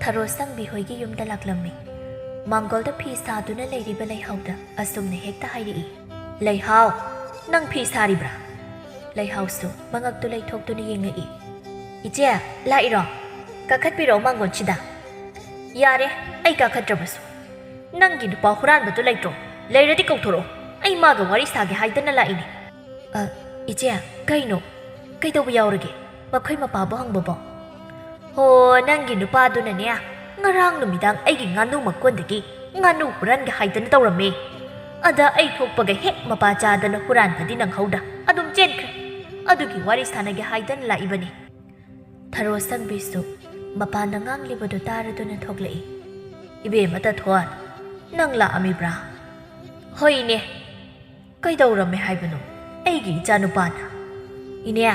ꯊꯔꯣ ꯁꯪꯕꯤ ꯍꯣꯏꯒꯤ ꯌꯨꯝꯗ ꯂꯥꯛꯂꯝꯃꯤ꯫ ꯃꯥꯡꯒꯣꯜꯗ ꯐꯤ ꯁꯥꯗꯨꯅ ꯂꯩꯔꯤꯕ ꯂꯩꯍꯥꯎꯗ ꯑꯁꯨꯝꯅ ꯍꯦꯛꯇ ꯍꯥꯏꯔꯛꯏ, "ꯂꯩꯍꯥꯎ, ꯅꯪ ꯐꯤ ꯁꯥꯔꯤꯕ꯭ꯔꯥ?" ꯂꯩꯍꯥꯎꯁꯨ ꯃꯉꯛꯇꯨ ꯂꯩꯊꯣꯛꯇꯨꯅ ꯌꯦꯡꯉꯛꯏ꯫ "ꯏꯆꯦ, ꯂꯥꯛꯏꯔꯣ? ꯀꯥꯈꯠꯄꯤꯔꯛꯑꯣ ꯃꯥꯡꯒꯣꯜꯁꯤꯗ꯫" "ꯌꯥꯔꯦ, ꯑꯩ ꯀꯥꯈꯠꯇ꯭ꯔꯕꯁꯨ꯫ ꯅꯪꯒꯤ ꯅꯨꯄꯥ ꯍꯨꯔꯥꯟꯕꯗꯨ ꯂꯩꯇ꯭ꯔꯣ? ꯂꯩꯔꯗꯤ ꯀꯧꯊꯣꯔꯛꯑꯣ꯫ ꯑꯩ ꯃꯥꯒ ꯋꯥꯔꯤ ꯁꯥꯒꯦ ꯍꯥꯏꯗꯅ ꯂꯥꯛꯏꯅꯦ꯫" "ꯑ, ꯏꯆꯦ, ꯀꯩꯅꯣ? ꯀꯩꯗꯧꯕ ꯌꯥꯎꯔꯒꯦ? ꯃꯈꯣꯏ ꯃꯄꯥꯕꯨ ꯍꯪꯕꯕꯣ?" "ꯍꯣ, ꯅꯪꯒꯤ ꯅꯨꯄꯥꯗꯨꯅꯅꯦ, ꯉꯔꯥꯡ ꯅꯨꯃꯤꯗꯥꯡ ꯑꯩꯒꯤ ꯉꯥꯅꯨ ꯃꯀꯣꯟꯗꯒꯤ ꯉꯥꯅꯨ ꯍꯨꯔꯥꯟꯒꯦ ꯍꯥꯏꯗꯅ ꯇꯧꯔꯝꯃꯦ꯫ ꯑꯗ ꯑꯩ ꯊꯣꯛꯄꯒ ꯍꯦꯛ ꯃꯄꯥ ꯆꯥꯗꯅ ꯍꯨꯔꯥꯟꯕꯗꯤ ꯅꯪꯍꯧꯗ ꯑꯗꯨꯝ ꯆꯦꯟꯈ꯭ꯔꯦ꯫ ꯑꯗꯨꯒꯤ ꯋꯥꯔꯤ ꯁꯥꯟꯅꯒꯦ ꯍꯥꯏꯗꯅ ꯂꯥꯛꯏꯕꯅꯤ꯫" ꯊꯔꯣ ꯁꯪꯕꯤꯁꯨ ꯃꯄꯥꯅ ꯉꯥꯡꯂꯤꯕꯗꯨ ꯇꯥꯔꯗꯨꯅ ꯊꯣꯛꯂꯛꯏ꯫ "ꯏꯕꯦꯝꯃ ꯇꯥꯊꯣꯟ, ꯅꯪ ꯂꯥꯛꯑꯝꯃꯤꯕ꯭ꯔꯥ?" "ꯍꯣꯏ ꯏꯅꯦ, ꯀꯩꯗꯧꯔꯝꯃꯦ ꯍꯥꯏꯕꯅꯣ ꯑꯩꯒꯤ ꯏꯆꯥꯅꯨꯄꯥꯅ?" "ꯏꯅꯦ,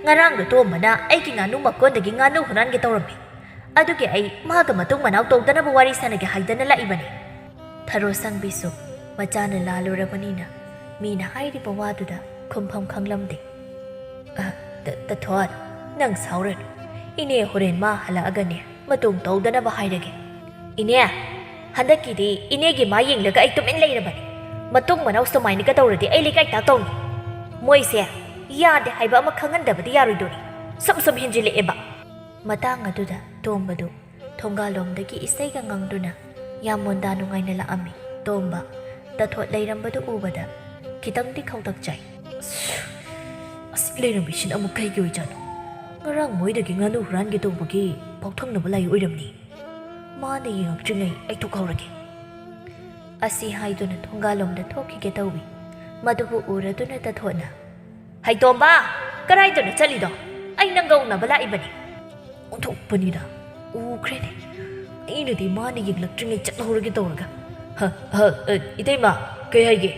ꯉꯔꯥꯡꯗꯣ ꯇꯣꯝꯕꯅ ꯑꯩꯒꯤ ꯉꯥꯅꯨ ꯃꯀꯣꯟꯗꯒꯤ ꯉꯥꯅꯨ ꯍꯨꯔꯥꯟꯒꯦ ꯇꯧꯔꯝꯃꯤ꯫ ꯑꯗꯨꯒꯤ ꯑꯩ ꯃꯥꯒ ꯃꯇꯨꯡ ꯃꯅꯥꯎ ꯇꯧꯗꯅꯕ ꯋꯥꯔꯤ ꯁꯥꯟꯅꯒꯦ ꯍꯥꯏꯗꯅ ꯂꯥꯛꯏꯕꯅꯤ꯫" ꯊꯔꯣ ꯁꯪꯕꯤꯁꯨ ꯃꯆꯥꯅ ꯂꯥꯜꯂꯨꯔꯕꯅꯤꯅ ꯃꯤꯅ ꯍꯥꯏꯔꯤꯕ ꯋꯥꯗꯨꯗ ꯈꯨꯝꯐꯝ ꯈꯪꯂꯝꯗꯦ꯫ "ꯑ, ꯇ-, ꯇꯥꯊꯣꯟ, ꯅꯪ ꯁꯥꯎꯔꯅꯨ꯫ ꯏꯅꯦ ꯍꯣꯔꯦꯟ ꯃꯥ ꯍꯜꯂꯛꯑꯒꯅꯦ ꯃꯇꯨꯡ ꯇꯧꯗꯅꯕ ꯍꯥꯏꯔꯒꯦ꯫ ꯏꯅꯦ, ꯍꯟꯗꯛꯀꯤꯗꯤ ꯏꯅꯦꯒꯤ ꯃꯥ ꯌꯦꯡꯂꯒ ꯑꯩ ꯇꯨꯃꯤꯟ ꯂꯩꯔꯕꯅꯤ꯫ ꯃꯇꯨꯡ ꯃꯅꯥꯎ ꯁꯨꯃꯥꯏꯅꯒ ꯇꯧꯔꯗꯤ ꯑꯩ ꯂꯩꯀꯥꯏ ꯇꯥꯛꯇꯧꯅꯤ꯫ ꯃꯣꯏꯁꯦ ꯌꯥꯗꯦ ꯍꯥꯏꯕ ꯑꯃ ꯈꯪꯍꯟꯗꯕꯗꯤ ꯌꯥꯔꯣꯏꯗꯣꯔꯤ꯫ ꯁꯨꯝ ꯁꯨꯝ ꯍꯦꯟꯖꯤꯜꯂꯛꯑꯦꯕ꯫" ꯃꯇꯥꯡ ꯑꯗꯨꯗ ꯇꯣꯝꯕꯗꯨ ꯊꯣꯡꯒꯥꯜꯂꯣꯝꯗꯒꯤ ꯏꯁꯩꯒ ꯉꯪꯗꯨꯅ ꯌꯥꯝ ꯃꯣꯟꯗꯥ ꯅꯨꯡꯉꯥꯏꯅ ꯂꯥꯛꯑꯝꯃꯤ꯫ ꯇꯣꯝꯕ ꯇꯥꯊꯣꯠ ꯂꯩꯔꯝꯕꯗꯨ ꯎꯕꯗ ꯈꯤꯇꯪꯗꯤ ꯈꯧꯇꯛ ꯆꯥꯏ꯫ ꯑꯁ, ꯑꯁꯤ ꯂꯩꯔꯝꯃꯤꯁꯤꯅ ꯑꯃꯨꯛ ꯀꯩꯒꯤ ꯑꯣꯏꯖꯥꯠꯅꯣ? ꯉꯔꯥꯡ ꯃꯣꯏꯗꯒꯤ ꯉꯥꯅꯨ ꯍꯨꯔꯥꯟꯒꯦ ꯇꯧꯕꯒꯤ ꯄꯥꯎꯊꯣꯛꯅꯕ ꯂꯥꯛꯏ ꯑꯣꯏꯔꯝꯅꯤ꯫ ꯃꯥꯅ ꯌꯦꯡꯉꯛꯇ꯭ꯔꯤꯉꯩ ꯑꯩ ꯊꯣꯛꯍꯧꯔꯒꯦ꯫ ꯑꯁꯤ ꯍꯥꯏꯗꯨꯅ ꯊꯣꯡꯒꯥꯜꯂꯣꯝꯗ ꯊꯣꯛꯈꯤꯒꯦ ꯇꯧꯏ꯫ ꯃꯗꯨꯕꯨ ꯎꯔꯗꯨꯅ ꯇꯥꯊꯣꯠꯅ, "ꯍꯩꯇꯣꯝꯕ, ꯀꯗꯥꯏꯗꯅꯣ ꯆꯠꯂꯤꯗꯣ? ꯑꯩ ꯅꯪꯒ ꯎꯅꯕ ꯂꯥꯛꯏꯕꯅꯤ꯫" ꯑꯣꯟꯊꯣꯛꯄꯅꯤꯗ, ꯎꯈ꯭ꯔꯦꯅꯦ꯫ ꯑꯩꯅꯗꯤ ꯃꯥꯅ ꯌꯦꯡꯂꯛꯇ꯭ꯔꯤꯉꯩ ꯆꯠꯍꯧꯔꯒꯦ ꯇꯧꯔꯒ꯫ "ꯍ, ꯍ, ꯑ, ꯏꯇꯩꯃ, ꯀꯩ ꯍꯥꯏꯒꯦ?"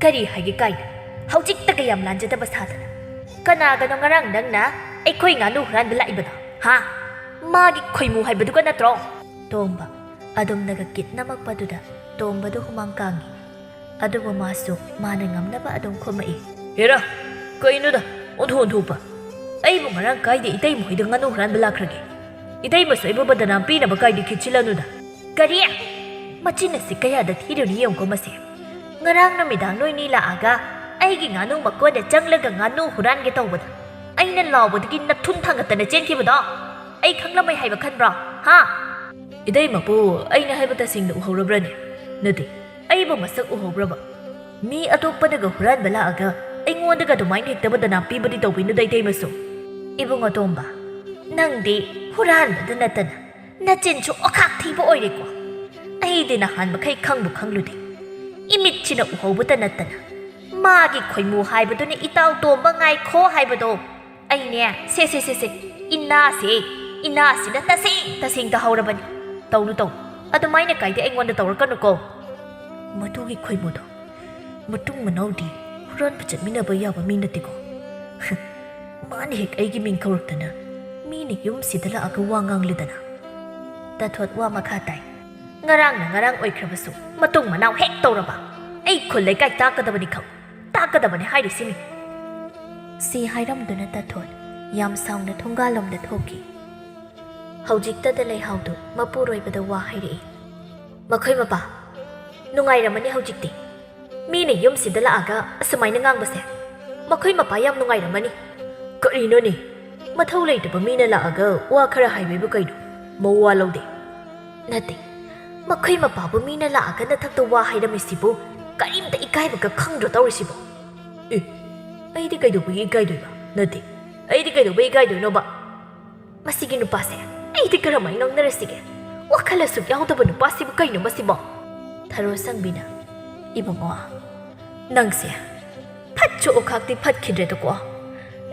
"ꯀꯔꯤ ꯍꯥꯏꯒꯦ ꯀꯥꯏꯅ? ꯍꯧꯖꯤꯛꯇꯒ ꯌꯥꯝ ꯂꯥꯟꯖꯗꯕ ꯁꯥꯗꯅ꯫ ꯀꯅꯥꯒꯅꯣ ꯉꯔꯥꯡ ꯅꯪꯅ ꯑꯩꯈꯣꯏ ꯉꯥꯅꯨ ꯍꯨꯔꯥꯟꯕ ꯂꯥꯛꯏꯕꯗꯣ? ꯍꯥ? ꯃꯥꯒꯤ ꯈꯣꯏꯃꯨ ꯍꯥꯏꯕꯗꯨꯒ ꯅꯠꯇ꯭ꯔꯣ?" ꯇꯣꯝꯕ ꯑꯗꯨꯝꯅꯒ ꯀꯤꯠ ꯅꯝꯃꯛꯄꯗꯨꯗ ꯇꯣꯝꯕꯗꯨ ꯍꯨꯃꯥꯡ ꯀꯥꯡꯉꯤ꯫ ꯑꯗꯨꯕꯨ ꯃꯥꯁꯨ ꯃꯥꯅ ꯉꯝꯅꯕ ꯑꯗꯨꯝ ꯈꯨꯝꯃꯛꯏ꯫ "ꯍꯦꯔꯥ, ꯀꯩꯅꯣꯗ, ꯑꯣꯟꯊꯣꯛ ꯑꯣꯟꯊꯣꯛꯄ! ꯑꯩꯕꯨ ꯉꯔꯥꯡ ꯀꯥꯏꯗ ꯏꯇꯩꯃ ꯍꯣꯏꯗ ꯉꯥꯅꯨ ꯍꯨꯔꯥꯟꯕ ꯂꯥꯛꯈ꯭ꯔꯒꯦ? ꯏꯇꯩꯃꯁꯨ ꯑꯩꯕꯨ ꯕꯗꯅꯥꯝ ꯄꯤꯅꯕ ꯀꯥꯏꯗ ꯈꯤꯠꯁꯤꯜꯂꯅꯨꯗ꯫" "ꯀꯔꯤ? ꯃꯆꯤꯟ ꯑꯁꯤ ꯀꯌꯥꯗ ꯊꯤꯔꯨꯅꯤ ꯌꯦꯡꯉꯨꯀꯣ ꯃꯁꯦ꯫ ꯉꯔꯥꯡ ꯅꯨꯃꯤꯗꯥꯡ ꯅꯣꯏꯅꯤ ꯂꯥꯛꯑꯒ ꯑꯩꯒꯤ ꯉꯥꯅꯨ ꯃꯀꯣꯟꯗ ꯆꯪꯂꯒ ꯉꯥꯅꯨ ꯍꯨꯔꯥꯟꯒꯦ ꯇꯧꯕꯗ ꯑꯩꯅ ꯂꯥꯎꯕꯗꯒꯤ ꯅꯊꯨꯟ ꯊꯥꯡꯒꯠꯇꯅ ꯆꯦꯟꯈꯤꯕꯗꯣ ꯑꯩ ꯈꯪꯂꯝꯃꯣꯏ ꯍꯥꯏꯕ ꯈꯟꯕ꯭ꯔꯣ? ꯍꯥ?" "ꯏꯇꯩꯃꯕꯨ ꯑꯩꯅ ꯍꯥꯏꯕ ꯇꯁꯦꯡꯅ ꯎꯍꯧꯔꯕ꯭ꯔꯅꯦ? ꯅꯠꯇꯦ, ꯑꯩꯕꯨ ꯃꯁꯛ ꯎꯍꯧꯕ꯭ꯔꯕ? ꯃꯤ ꯑꯇꯣꯞꯄꯅꯒ ꯍꯨꯔꯥꯟꯕ ꯂꯥꯛꯑꯒ ꯑꯩꯉꯣꯟꯗꯒ ꯑꯗꯨꯃꯥꯏꯅ ꯍꯦꯛꯇ ꯕꯗꯅꯥꯝ ꯄꯤꯕꯗꯤ ꯇꯧꯕꯤꯅꯨꯗ ꯏꯇꯩꯃꯁꯨ꯫" "ꯏꯕꯨꯡꯉꯣ ꯇꯣꯝꯕ, ꯅꯪꯗꯤ ꯍꯨꯔꯥꯟꯕꯗ ꯅꯠꯇꯅ ꯅꯆꯤꯟꯁꯨ ꯑꯣꯈꯥꯛ ꯊꯤꯕ ꯑꯣꯏꯔꯦꯀꯣ꯫ ꯑꯩꯗꯤ ꯅꯍꯥꯟ ꯃꯈꯩ ꯈꯪꯕꯨ ꯈꯪꯂꯨꯗꯦ꯫ ꯏꯃꯤꯠꯁꯤꯅ ꯎꯍꯧꯕꯇ ꯅꯠꯇꯅ ꯃꯥꯒꯤ ꯈꯣꯏꯃꯨ ꯍꯥꯏꯕꯗꯨꯅ ꯏꯇꯥꯎ ꯇꯣꯝꯕ ꯉꯥꯏꯈꯣ ꯍꯥꯏꯕꯗꯣ ꯑꯩꯅꯦ, ꯁꯦ, ꯁꯦ, ꯁꯦ, ꯁꯦ, ꯏꯅꯥꯁꯦ, ꯏꯅꯥꯁꯤꯅ ꯇꯁꯦꯡ ꯇꯁꯦꯡ ꯇꯥꯍꯧꯔꯕꯅꯤ꯫ ꯇꯧꯅꯨ, ꯇꯧꯅꯨ, ꯑꯗꯨꯃꯥꯏꯅ ꯀꯥꯏꯗꯤ ꯑꯩꯉꯣꯟꯗ ꯇꯧꯔꯛꯀꯅꯨꯀꯣ꯫ ꯃꯗꯨꯒꯤ ꯈꯣꯏꯃꯨꯗꯣ ꯃꯇꯨꯡ ꯃꯅꯥꯎꯗꯤ ꯍꯨꯔꯥꯟꯕ ꯆꯠꯃꯤꯟꯅꯕ ꯌꯥꯕ ꯃꯤ ꯅꯠꯇꯦꯀꯣ꯫ ꯃꯥꯅ ꯍꯦꯛ ꯑꯩꯒꯤ ꯃꯤꯡ ꯀꯧꯔꯛꯇꯅ ꯃꯤꯅ ꯌꯨꯝꯁꯤꯗ ꯂꯥꯛꯑꯒ ꯋꯥ ꯉꯥꯡꯂꯦꯗꯅ꯫" ꯇꯥꯊꯣꯠ ꯋꯥ ꯃꯈꯥ ꯇꯥꯏ꯫ "ꯉꯔꯥꯡꯅ ꯉꯔꯥꯡ ꯑꯣꯏꯈ꯭ꯔꯕꯁꯨ ꯃꯇꯨꯡ ꯃꯅꯥꯎ ꯍꯦꯛ ꯇꯧꯔꯕ ꯑꯩ ꯈꯨꯜ ꯂꯩꯀꯥꯏ ꯇꯥꯛꯀꯗꯕꯅꯤ ꯈꯪ, ꯇꯥꯛꯀꯗꯕꯅꯤ ꯍꯥꯏꯔꯤꯁꯤꯅꯤ꯫" ꯁꯤ ꯍꯥꯏꯔꯝꯗꯨꯅ ꯇꯥꯊꯣꯠ ꯌꯥꯝ ꯁꯥꯎꯅ ꯊꯣꯡꯒꯥꯜꯂꯣꯝꯗ ꯊꯣꯛꯈꯤ꯫ ꯍꯧꯖꯤꯛꯇꯗ ꯂꯩꯍꯥꯎꯗꯨ ꯃꯄꯨꯔꯣꯏꯕꯗ ꯋꯥ ꯍꯥꯏꯔꯛꯏ꯫ "ꯃꯈꯣꯏ ꯃꯄꯥ ꯅꯨꯡꯉꯥꯏꯔꯝꯃꯅꯤ ꯍꯧꯖꯤꯛꯇꯤ꯫ ꯃꯤꯅ ꯌꯨꯝꯁꯤꯗ ꯂꯥꯛꯑꯒ ꯑꯁꯨꯃꯥꯏꯅ ꯉꯥꯡꯕꯁꯦ ꯃꯈꯣꯏ ꯃꯄꯥ ꯌꯥꯝ ꯅꯨꯡꯉꯥꯏꯔꯝꯃꯅꯤ꯫ ꯀꯔꯤꯅꯣꯅꯦ? ꯃꯊꯧ ꯂꯩꯇꯕ ꯃꯤꯅ ꯂꯥꯛꯑꯒ ꯋꯥ ꯈꯔ ꯍꯥꯏꯕꯤꯕ ꯀꯩꯅꯣ? ꯃꯋꯥ ꯂꯧꯗꯦ꯫" "ꯅꯠꯇꯦ, ꯃꯈꯣꯏ ꯃꯄꯥꯕꯨ ꯃꯤꯅ ꯂꯥꯛꯑꯒ ꯅꯊꯛꯇ ꯋꯥ ꯍꯥꯏꯔꯝꯃꯤꯁꯤꯕꯨ ꯀꯔꯤꯝꯇ ꯏꯀꯥꯏꯕꯒ ꯈꯪꯗ꯭ꯔꯣ ꯇꯧꯔꯤꯁꯤꯕꯣ? ꯑꯦ, ꯑꯩꯗꯤ ꯀꯩꯗꯧꯕꯒꯤ ꯏꯀꯥꯏꯗꯣꯏꯕ? ꯅꯠꯇꯦ, ꯑꯩꯗꯤ ꯀꯩꯗꯧꯕꯩ ꯏꯀꯥꯏꯗꯣꯏꯅꯣꯕ? ꯃꯁꯤꯒꯤ ꯅꯨꯄꯥꯁꯦ ꯑꯩꯗꯤ ꯀꯔꯝꯍꯥꯏꯅ ꯉꯥꯡꯅꯔꯁꯤꯒꯦ? ꯋꯥꯈꯜ ꯑꯁꯨꯛ ꯌꯥꯎꯗꯕ ꯅꯨꯄꯥꯁꯤꯕꯨ ꯀꯩꯅꯣ ꯃꯁꯤꯕꯣ? ꯊꯔꯣ ꯁꯪꯕꯤꯅ, "ꯏꯕꯨꯡꯉꯣ, ꯅꯪꯁꯦ ꯐꯠꯁꯨ ꯑꯣꯈꯥꯛꯇꯤ ꯐꯠꯈꯤꯗ꯭ꯔꯦꯗꯀꯣ꯫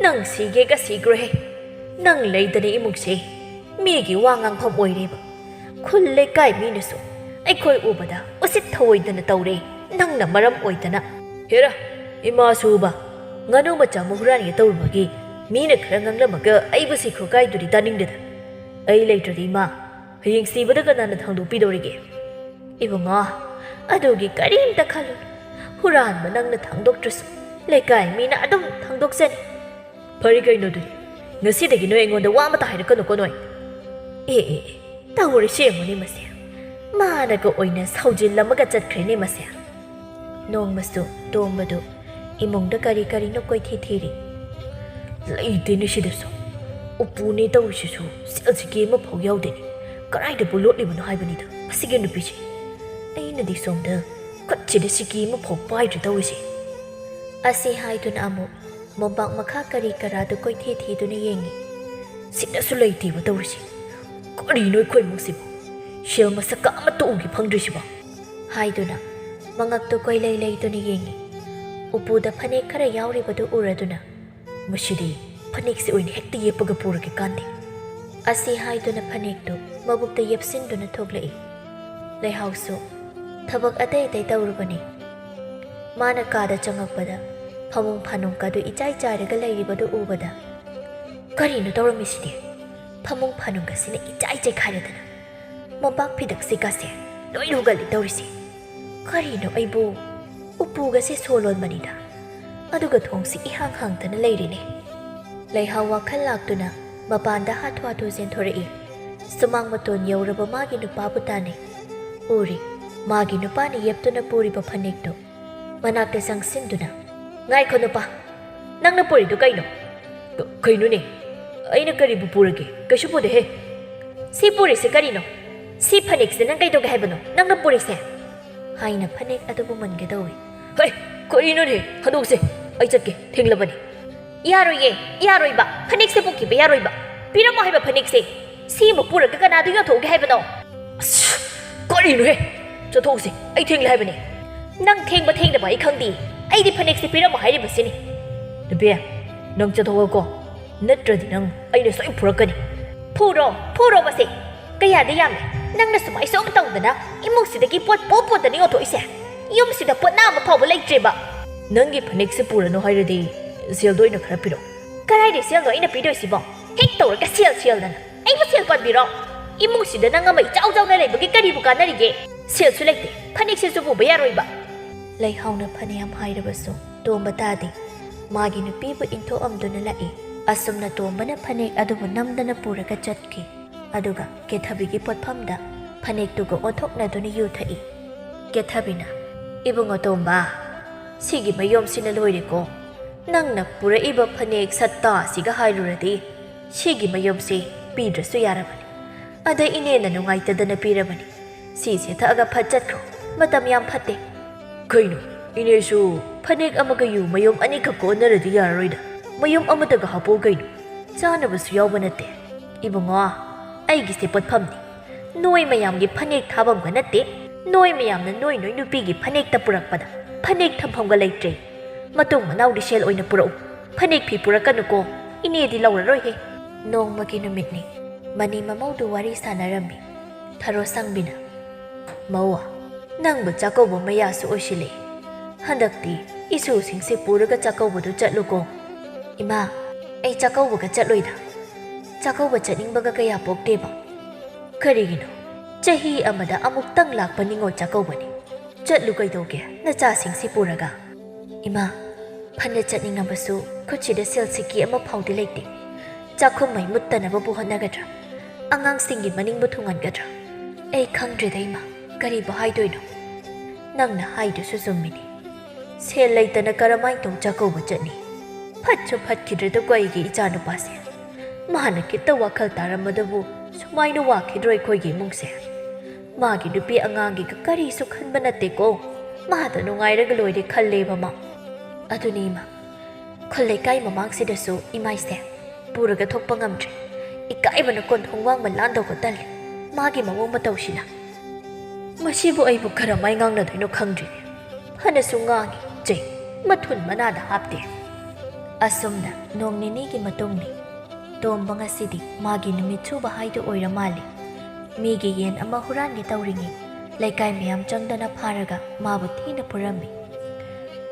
ꯅꯪ ꯁꯤꯒꯦꯒ ꯁꯤꯈ꯭ꯔꯣꯍꯦ꯫ ꯅꯪ ꯂꯩꯗꯅ ꯏꯃꯨꯡꯁꯦ ꯃꯤꯒꯤ ꯋꯥ ꯉꯥꯡꯐꯝ ꯑꯣꯏꯔꯦꯕ꯫ ꯈꯨꯜ ꯂꯩꯀꯥꯏ ꯃꯤꯅꯁꯨ ꯑꯩꯈꯣꯏ ꯎꯕꯗ ꯎꯁꯤꯠ ꯊꯑꯣꯏꯗꯅ ꯇꯧꯔꯦ, ꯅꯪꯅ ꯃꯔꯝ ꯑꯣꯏꯗꯅ꯫" ꯍꯦꯔꯥ, ꯏꯃꯥꯁꯨꯕ, ꯉꯥꯅꯨ ꯃꯆꯥ ꯑꯃ ꯍꯨꯔꯥꯟꯒꯦ ꯇꯧꯔꯨꯕꯒꯤ ꯃꯤꯅ ꯈꯔ ꯉꯥꯡꯂꯝꯃꯒ ꯑꯩꯕꯨ ꯁꯤꯈ꯭ꯔꯣ ꯀꯥꯏꯗꯨꯗꯤ ꯇꯥꯅꯤꯡꯗꯦꯗ꯫ ꯑꯩ ꯂꯩꯇ꯭ꯔꯗꯤ ꯏꯃꯥ ꯍꯌꯦꯡ ꯁꯤꯕꯗ ꯀꯅꯥꯅ ꯊꯥꯡꯗꯣꯛꯄꯤꯗꯧꯔꯤꯒꯦ? ꯏꯕꯨꯡꯉꯣ, ꯑꯗꯨꯒꯤ ꯀꯔꯤꯝꯇ ꯈꯜꯂꯨꯅꯨ꯫ ꯍꯨꯔꯥꯟꯕ ꯅꯪꯅ ꯊꯥꯡꯗꯣꯛꯇ꯭ꯔꯁꯨ ꯂꯩꯀꯥꯏ ꯃꯤꯅ ꯑꯗꯨꯝ ꯊꯥꯡꯗꯣꯛꯆꯅꯤ꯫ ꯐꯔꯦ ꯀꯩꯅꯣ ꯑꯗꯨꯗꯤ, ꯉꯁꯤꯗꯒꯤ ꯅꯣꯏ ꯑꯩꯉꯣꯟꯗ ꯋꯥ ꯑꯃꯇ ꯍꯥꯏꯔꯛꯀꯅꯨꯀꯣ ꯅꯣꯏ꯫ ꯑꯦ, ꯑꯦ, ꯑꯦ, ꯇꯧꯔꯤꯁꯤ ꯌꯦꯡꯉꯨꯅꯦ ꯃꯁꯦ꯫ ꯃꯥꯅꯒ ꯑꯣꯏꯅ ꯁꯥꯎꯖꯤꯜꯂꯝꯃꯒ ꯆꯠꯈ꯭ꯔꯦꯅꯦ ꯃꯁꯦ꯫ ꯅꯣꯡꯃꯁꯨ ꯇꯣꯝꯕꯗꯨ ꯏꯃꯨꯡꯗ ꯀꯔꯤ ꯀꯔꯤꯅꯣ ꯀꯣꯏꯊꯤ ꯊꯤꯔꯤ꯫ ꯂꯩꯇꯦꯅꯦ ꯁꯤꯗꯁꯨ꯫ ꯎꯄꯨꯅꯦ ꯇꯧꯔꯤꯁꯤꯁꯨ ꯁꯦꯜꯁꯤꯀꯤ ꯑꯃꯐꯥꯎ ꯌꯥꯎꯗꯦꯅꯦ꯫ ꯀꯗꯥꯏꯗꯕꯨ ꯂꯣꯠꯂꯤꯕꯅꯣ ꯍꯥꯏꯕꯅꯤꯗ ꯃꯁꯤꯒꯤ ꯅꯨꯄꯤꯁꯦ꯫ ꯑꯩꯅꯗꯤ ꯁꯣꯝꯗ ꯈꯨꯠꯁꯤꯗ ꯁꯤꯀꯤ ꯑꯃꯐꯥꯎ ꯄꯥꯏꯗ꯭ꯔꯦ ꯇꯧꯔꯤꯁꯦ꯫ ꯑꯁꯤ ꯍꯥꯏꯗꯨꯅ ꯑꯃꯨꯛ ꯃꯣꯝꯄꯥꯛ ꯃꯈꯥ ꯀꯔꯤ ꯀꯔꯥꯗꯨ ꯀꯣꯏꯊꯤ ꯊꯤꯗꯨꯅ ꯌꯦꯡꯉꯤ꯫ ꯁꯤꯗꯁꯨ ꯂꯩꯇꯦꯕ ꯇꯧꯔꯤꯁꯦ꯫ ꯀꯔꯤꯅꯣ ꯑꯩꯈꯣꯏ ꯏꯃꯨꯡꯁꯤꯕꯨ? ꯁꯦꯜ ꯃꯁꯛꯀ ꯑꯃꯠꯇ ꯎꯒꯦ ꯐꯪꯗ꯭ꯔꯤꯁꯤꯕꯣ? ꯍꯥꯏꯗꯨꯅ ꯃꯉꯛꯇꯨ ꯀꯣꯏꯂꯩ ꯂꯩꯗꯨꯅ ꯌꯦꯡꯉꯤ꯫ ꯎꯄꯨꯗ ꯐꯅꯦꯛ ꯈꯔ ꯌꯥꯎꯔꯤꯕꯗꯨ ꯎꯔꯗꯨꯅ, "ꯃꯁꯤꯗꯤ ꯐꯅꯦꯛꯁꯤ ꯑꯣꯏꯅ ꯍꯦꯛꯇ ꯌꯦꯞꯄꯒ ꯄꯨꯔꯒꯦ ꯀꯥꯟꯗꯦ" ꯑꯁꯤ ꯍꯥꯏꯗꯨꯅ ꯐꯅꯦꯛꯇꯨ ꯃꯕꯨꯛꯇ ꯌꯦꯞꯁꯤꯟꯗꯨꯅ ꯊꯣꯛꯂꯛꯏ꯫ ꯂꯩꯍꯥꯎꯁꯨ ꯊꯕꯛ ꯑꯇꯩ ꯑꯇꯩ ꯇꯧꯔꯨꯕꯅꯤ꯫ ꯃꯥꯅ ꯀꯥꯗ ꯆꯪꯉꯛꯄꯗ ꯐꯃꯨꯡ ꯐꯥꯅꯨꯡꯀꯥꯗꯨ ꯏꯆꯥꯏ ꯆꯥꯏꯔꯒ ꯂꯩꯔꯤꯕꯗꯨ ꯎꯕꯗ, "ꯀꯔꯤꯅꯣ ꯇꯧꯔꯝꯃꯤꯁꯤꯗꯤ? ꯐꯃꯨꯡ ꯐꯥꯅꯨꯡꯀꯥꯁꯤꯅ ꯏꯆꯥꯏ ꯆꯥꯏꯈꯥꯏꯔꯗꯅ ꯃꯣꯝꯄꯥꯛ ꯐꯤꯗꯛꯁꯤꯒꯁꯦ ꯂꯣꯏ ꯍꯨꯒꯠꯂꯤ ꯇꯧꯔꯤꯁꯦ꯫ ꯀꯔꯤꯅꯣ ꯑꯩꯕꯨ ꯎꯄꯨꯒꯁꯦ ꯁꯣ ꯂꯣꯟꯕꯅꯤꯗ, ꯑꯗꯨꯒ ꯊꯣꯡꯁꯤ ꯏꯍꯥꯡ ꯍꯥꯡꯗꯅ ꯂꯩꯔꯤꯅꯦ"꯫ ꯂꯩꯍꯥꯎ ꯋꯥꯈꯜ ꯂꯥꯛꯇꯨꯅ ꯃꯄꯥꯟꯗ ꯍꯥꯊꯨ ꯍꯥꯊꯨ ꯆꯦꯟꯊꯣꯔꯛꯏ꯫ ꯁꯨꯃꯥꯡ ꯃꯇꯣꯟ ꯌꯧꯔꯕ ꯃꯥꯒꯤ ꯅꯨꯄꯥꯕꯨ ꯇꯥꯟꯅꯩ꯫ ꯎꯔꯤ, ꯃꯥꯒꯤ ꯅꯨꯄꯥꯅ ꯌꯦꯞꯇꯨꯅ ꯄꯨꯔꯤꯕ ꯐꯅꯦꯛꯇꯨ꯫ ꯃꯅꯥꯛꯇ ꯆꯪꯁꯤꯟꯗꯨꯅ, "ꯉꯥꯏꯈꯣ ꯅꯨꯄꯥ, ꯅꯪꯅ ꯄꯨꯔꯤꯗꯨ ꯀꯩꯅꯣ?" "ꯀ-, ꯀꯩꯅꯣꯅꯦ? ꯑꯩꯅ ꯀꯔꯤꯕꯨ ꯄꯨꯔꯒꯦ? ꯀꯩꯁꯨ ꯄꯨꯗꯦꯍꯦ꯫" "ꯁꯤ ꯄꯨꯔꯤꯁꯦ ꯀꯔꯤꯅꯣ? ꯁꯤ ꯐꯅꯦꯛꯁꯦ ꯅꯪ ꯀꯩꯗꯧꯒꯦ ꯍꯥꯏꯕꯅꯣ, ꯅꯪꯅ ꯄꯨꯔꯤꯁꯦ?" ꯍꯥꯏꯅ ꯐꯅꯦꯛ ꯑꯗꯨꯕꯨ ꯃꯨꯟꯒꯦ ꯇꯧꯏ꯫ ꯍꯩ, ꯀꯔꯤꯅꯣꯅꯦ? ꯊꯥꯗꯣꯛꯁꯦ, ꯑꯩ ꯆꯠꯀꯦ, ꯊꯦꯡꯂꯕꯅꯤ꯫ ꯌꯥꯔꯣꯏꯌꯦ, ꯌꯥꯔꯣꯏꯕ꯫ ꯐꯅꯦꯛꯁꯦ ꯄꯨꯈꯤꯕ ꯌꯥꯔꯣꯏꯕ꯫ ꯄꯤꯔꯝꯃꯣ ꯍꯥꯏꯕ ꯐꯅꯦꯛꯁꯦ꯫ ꯁꯤꯃ ꯄꯨꯔꯒ ꯀꯅꯥꯗ ꯌꯣꯟꯊꯣꯛꯎꯒꯦ ꯍꯥꯏꯕꯅꯣ? ꯑꯁ, ꯀꯔꯤꯅꯣꯍꯦ? ꯆꯠꯊꯣꯛꯎꯁꯦ, ꯑꯩ ꯊꯦꯡꯂꯦ ꯍꯥꯏꯕꯅꯤ꯫ ꯅꯪ ꯊꯦꯡꯕ ꯊꯦꯡꯗꯕ ꯑꯩ ꯈꯪꯗꯦ꯫ ꯑꯩꯗꯤ ꯐꯅꯦꯛꯁꯦ ꯄꯤꯔꯝꯃꯣ ꯍꯥꯏꯔꯤꯕꯁꯤꯅꯤ꯫ ꯅꯨꯄꯤ, ꯅꯪ ꯆꯠꯊꯣꯛꯑꯣꯀꯣ, ꯅꯠꯇ꯭ꯔꯗꯤ ꯅꯪ ꯑꯩꯅ ꯁꯣꯏ ꯐꯨꯔꯛꯀꯅꯤ꯫ ꯐꯨꯔꯣ, ꯐꯨꯔꯣ ꯃꯁꯦ꯫ ꯀꯌꯥꯗꯤ ꯌꯥꯝꯃꯦ꯫ ꯅꯪꯅ ꯁꯨꯃꯥꯏ ꯁꯨꯝ ꯇꯧꯗꯅ ꯏꯃꯨꯡꯁꯤꯗꯒꯤ ꯄꯣꯠ ꯄꯣꯞ ꯄꯣꯠꯇꯅ ꯌꯣꯟꯊꯣꯛꯏꯁꯦ꯫ ꯌꯨꯝꯁꯤꯗ ꯄꯣꯠ ꯑꯃ ꯐꯥꯎꯕ ꯂꯩꯇ꯭ꯔꯦꯕ꯫ ꯅꯪꯒꯤ ꯐꯅꯦꯛꯁꯦ ꯄꯨꯔꯅꯨ ꯍꯥꯏꯔꯗꯤ ꯁꯦꯜꯗꯣ ꯑꯩꯅ ꯈꯔ ꯄꯤꯔꯛꯑꯣ꯫ ꯀꯗꯥꯏꯗꯩ ꯁꯦꯜꯅꯣ ꯑꯩꯅ ꯄꯤꯗꯣꯏꯁꯤꯕꯣ? ꯍꯦꯛ ꯇꯧꯔꯒ ꯁꯦꯜ, ꯁꯦꯜꯗꯅ꯫ ꯑꯩꯕꯨ ꯁꯦꯜ ꯄꯥꯟꯕꯤꯔꯣ? ꯏꯃꯨꯡꯁꯤꯗ ꯅꯪ ꯑꯃ ꯏꯆꯥꯎ ꯆꯥꯎꯅ ꯂꯩꯕꯒꯤ ꯀꯔꯤꯕꯨ ꯀꯥꯟꯅꯔꯤꯒꯦ? ꯁꯦꯜꯁꯨ ꯂꯩꯇꯦ, ꯐꯅꯦꯛꯁꯤꯁꯨ ꯄꯨꯕ ꯌꯥꯔꯣꯏꯕ꯫ ꯂꯩꯍꯥꯎꯅ ꯐꯅꯌꯥꯝ ꯍꯥꯏꯔꯕꯁꯨ ꯇꯣꯝꯕ ꯇꯥꯗꯦ꯫ ꯃꯥꯒꯤ ꯅꯨꯄꯤꯕꯨ ꯏꯟꯊꯣꯛꯑꯝꯗꯨꯅ ꯂꯥꯛꯏ꯫ ꯑꯁꯨꯝꯅ ꯇꯣꯝꯕꯅ ꯐꯅꯦꯛ ꯑꯗꯨꯕꯨ ꯅꯝꯗꯅ ꯄꯨꯔꯒ ꯆꯠꯈꯤ꯫ ꯑꯗꯨꯒ ꯀꯦꯊꯕꯤꯒꯤ ꯄꯣꯠꯐꯝꯗ ꯐꯅꯦꯛꯇꯨꯒ ꯑꯣꯟꯊꯣꯛꯅꯗꯨꯅ ꯌꯨ ꯊꯛꯏ꯫ ꯀꯦꯊꯕꯤꯅ, "ꯏꯕꯨꯡꯉꯣ ꯇꯣꯝꯕ, ꯁꯤꯒꯤ ꯃꯌꯣꯝꯁꯤꯅ ꯂꯣꯏꯔꯦꯀꯣ꯫ ꯅꯪꯅ ꯄꯨꯔꯛꯏꯕ ꯐꯅꯦꯛ ꯁꯠꯇꯥ ꯑꯁꯤꯒ ꯍꯥꯏꯔꯨꯔꯗꯤ ꯁꯤꯒꯤ ꯃꯌꯣꯝꯁꯤ ꯄꯤꯗ꯭ꯔꯁꯨ ꯌꯥꯔꯕꯅꯤ꯫ ꯑꯗ ꯏꯅꯦꯅ ꯅꯨꯡꯉꯥꯏꯇꯗꯅ ꯄꯤꯔꯕꯅꯤ꯫ ꯁꯤ ꯁꯦꯠꯊꯛꯑꯒ ꯐꯠ ꯆꯠꯈ꯭ꯔꯣ꯫ ꯃꯇꯝ ꯌꯥꯝ ꯐꯠꯇꯦ꯫" "ꯀꯩꯅꯣ? ꯏꯅꯦꯁꯨ ꯐꯅꯦꯛ ꯑꯃꯒ ꯌꯨ ꯃꯌꯣꯝ ꯑꯅꯤꯈꯛꯀ ꯑꯣꯟꯅꯔꯗꯤ ꯌꯥꯔꯔꯣꯏꯗ꯫ ꯃꯌꯣꯝ ꯑꯃꯇꯒ ꯍꯥꯞꯄꯛꯑꯣ ꯀꯩꯅꯣ? ꯆꯥꯅꯕꯁꯨ ꯌꯥꯎꯕ ꯅꯠꯇꯦ꯫" "ꯏꯕꯨꯡꯉꯣ, ꯑꯩꯒꯤꯁꯦ ꯄꯣꯠꯐꯝꯅꯤ꯫ ꯅꯣꯏ ꯃꯌꯥꯝꯒꯤ ꯐꯅꯦꯛ ꯊꯥꯐꯝꯒ ꯅꯠꯇꯦ꯫ ꯅꯣꯏ ꯃꯌꯥꯝꯅ ꯅꯣꯏ ꯅꯣꯏ ꯅꯨꯄꯤꯒꯤ ꯐꯅꯦꯛꯇ ꯄꯨꯔꯛꯄꯗ ꯐꯅꯦꯛ ꯊꯝꯐꯝꯒ ꯂꯩꯇ꯭ꯔꯦ꯫ ꯃꯇꯨꯡ ꯃꯅꯥꯎꯗꯤ ꯁꯦꯜ ꯑꯣꯏꯅ ꯄꯨꯔꯛꯎ꯫ ꯐꯅꯦꯛ ꯐꯤ ꯄꯨꯔꯛꯀꯅꯨꯀꯣ꯫ ꯏꯅꯦꯗꯤ ꯂꯧꯔꯔꯣꯏꯍꯦ꯫" ꯅꯣꯡꯃꯒꯤ ꯅꯨꯃꯤꯠꯅꯤ꯫ ꯃꯅꯤ ꯃꯃꯧꯗꯨ ꯋꯥꯔꯤ ꯁꯥꯟꯅꯔꯝꯃꯤ꯫ ꯊꯔꯣ ꯁꯪꯕꯤꯅ, "ꯃꯧ, ꯅꯪꯕꯨ ꯆꯥꯛꯀꯧꯕ ꯃꯌꯥꯁꯨ ꯑꯣꯏꯁꯤꯜꯂꯛꯏ꯫ ꯍꯟꯗꯛꯇꯤ ꯏꯁꯨꯁꯤꯡꯁꯦ ꯄꯨꯔꯒ ꯆꯥꯛꯀꯧꯕꯗꯨ ꯆꯠꯂꯨꯀꯣ꯫" "ꯏꯃꯥ, ꯑꯩ ꯆꯥꯛꯀꯧꯕꯒ ꯆꯠꯂꯣꯏꯗ꯫ ꯆꯥꯛꯀꯧꯕ ꯆꯠꯅꯤꯡꯕꯒ ꯀꯌꯥ ꯄꯣꯛꯇꯦꯕ꯫" "ꯀꯔꯤꯒꯤꯅꯣ? ꯆꯍꯤ ꯑꯃꯗ ꯑꯃꯨꯛꯇꯪ ꯂꯥꯛꯄ ꯅꯤꯉꯣꯜ ꯆꯥꯛꯀꯧꯕꯅꯤ꯫ ꯆꯠꯂꯨ ꯀꯩꯗꯧꯒꯦ, ꯅꯆꯥꯁꯤꯡꯁꯤ ꯄꯨꯔꯒ?" "ꯏꯃꯥ, ꯐꯅ ꯆꯠꯅꯤꯡꯉꯕꯁꯨ ꯈꯨꯠꯁꯤꯗ ꯁꯦꯜ ꯁꯤꯀꯤ ꯑꯃ ꯐꯥꯎꯗꯤ ꯂꯩꯇꯦ꯫ ꯆꯥꯛꯈꯨꯝ ꯃꯩ ꯃꯨꯠꯇꯅꯕꯕꯨ ꯍꯣꯠꯅꯒꯗ꯭ꯔꯥ? ꯑꯉꯥꯡꯁꯤꯡꯒꯤ ꯃꯅꯤꯡꯕꯨ ꯊꯨꯡꯍꯟꯒꯗ꯭ꯔꯥ? ꯑꯩ ꯈꯪꯗ꯭ꯔꯦꯗ ꯏꯃꯥ, ꯀꯔꯤꯕꯨ ꯍꯥꯏꯗꯣꯏꯅꯣ? ꯅꯪꯅ ꯍꯥꯏꯗꯨꯁꯨ ꯆꯨꯝꯃꯤꯅꯤ꯫ ꯁꯦꯜ ꯂꯩꯇꯅ ꯀꯔꯝꯍꯥꯏꯅ ꯇꯧ ꯆꯥꯛꯀꯧꯕ ꯆꯠꯅꯤ? ꯐꯠꯁꯨ ꯐꯠꯈꯤꯗ꯭ꯔꯦꯗꯀꯣ ꯑꯩꯒꯤ ꯏꯆꯥ ꯅꯨꯄꯥꯁꯦ꯫ ꯃꯥꯅ ꯈꯤꯇ ꯋꯥꯈꯜ ꯇꯥꯔꯝꯕꯗꯕꯨ ꯁꯨꯃꯥꯏꯅ ꯋꯥꯈꯤꯗ꯭ꯔꯣ ꯑꯩꯈꯣꯏꯒꯤ ꯏꯃꯨꯡꯁꯦ? ꯃꯥꯒꯤ ꯅꯨꯄꯤ ꯑꯉꯥꯡꯒꯤꯒ ꯀꯔꯤꯁꯨ ꯈꯟꯕ ꯅꯠꯇꯦꯀꯣ꯫ ꯃꯥꯗ ꯅꯨꯡꯉꯥꯏꯔꯒ ꯂꯣꯏꯔꯦ ꯈꯜꯂꯦꯕ ꯃꯥ꯫ ꯑꯗꯨꯅꯤ ꯏꯃꯥ, ꯈꯨꯜ ꯂꯩꯀꯥꯏ ꯃꯃꯥꯡꯁꯤꯗꯁꯨ ꯏꯃꯥꯏꯁꯦ ꯄꯨꯔꯒ ꯊꯣꯛꯄ ꯉꯝꯗ꯭ꯔꯦ꯫ ꯏꯀꯥꯏꯕꯅ ꯀꯣꯟꯊꯣꯡ ꯋꯥꯡꯃ ꯂꯥꯟꯗꯧꯕ ꯇꯜꯂꯦ꯫ ꯃꯥꯒꯤ ꯃꯑꯣꯡ ꯃꯇꯧꯁꯤꯅ꯫ ꯃꯁꯤꯕꯨ ꯑꯩꯕꯨ ꯀꯔꯝꯍꯥꯏ ꯉꯥꯡꯅꯗꯣꯏꯅꯣ ꯈꯪꯗ꯭ꯔꯤꯅꯦ꯫ ꯐꯅꯁꯨ ꯉꯥꯡꯉꯤ, ꯆꯩ ꯃꯊꯨꯟ ꯃꯅꯥꯗ ꯍꯥꯞꯇꯦ꯫ ꯑꯁꯨꯝꯅ ꯅꯣꯡ ꯅꯤꯅꯤꯒꯤ ꯃꯇꯨꯡꯅꯤ꯫ ꯇꯣꯝꯕ ꯉꯁꯤꯗꯤ ꯃꯥꯒꯤ ꯅꯨꯃꯤꯠ ꯁꯨꯕ ꯍꯥꯏꯗꯨ ꯑꯣꯏꯔ ꯃꯥꯜꯂꯦ꯫ ꯃꯤꯒꯤ ꯌꯦꯟ ꯑꯃ ꯍꯨꯔꯥꯟꯒꯦ ꯇꯧꯔꯤꯉꯩ ꯂꯩꯀꯥꯏ ꯃꯌꯥꯝ ꯆꯪꯗꯅ ꯐꯥꯔꯒ ꯃꯥꯕꯨ ꯊꯤꯅ ꯐꯨꯔꯝꯃꯤ꯫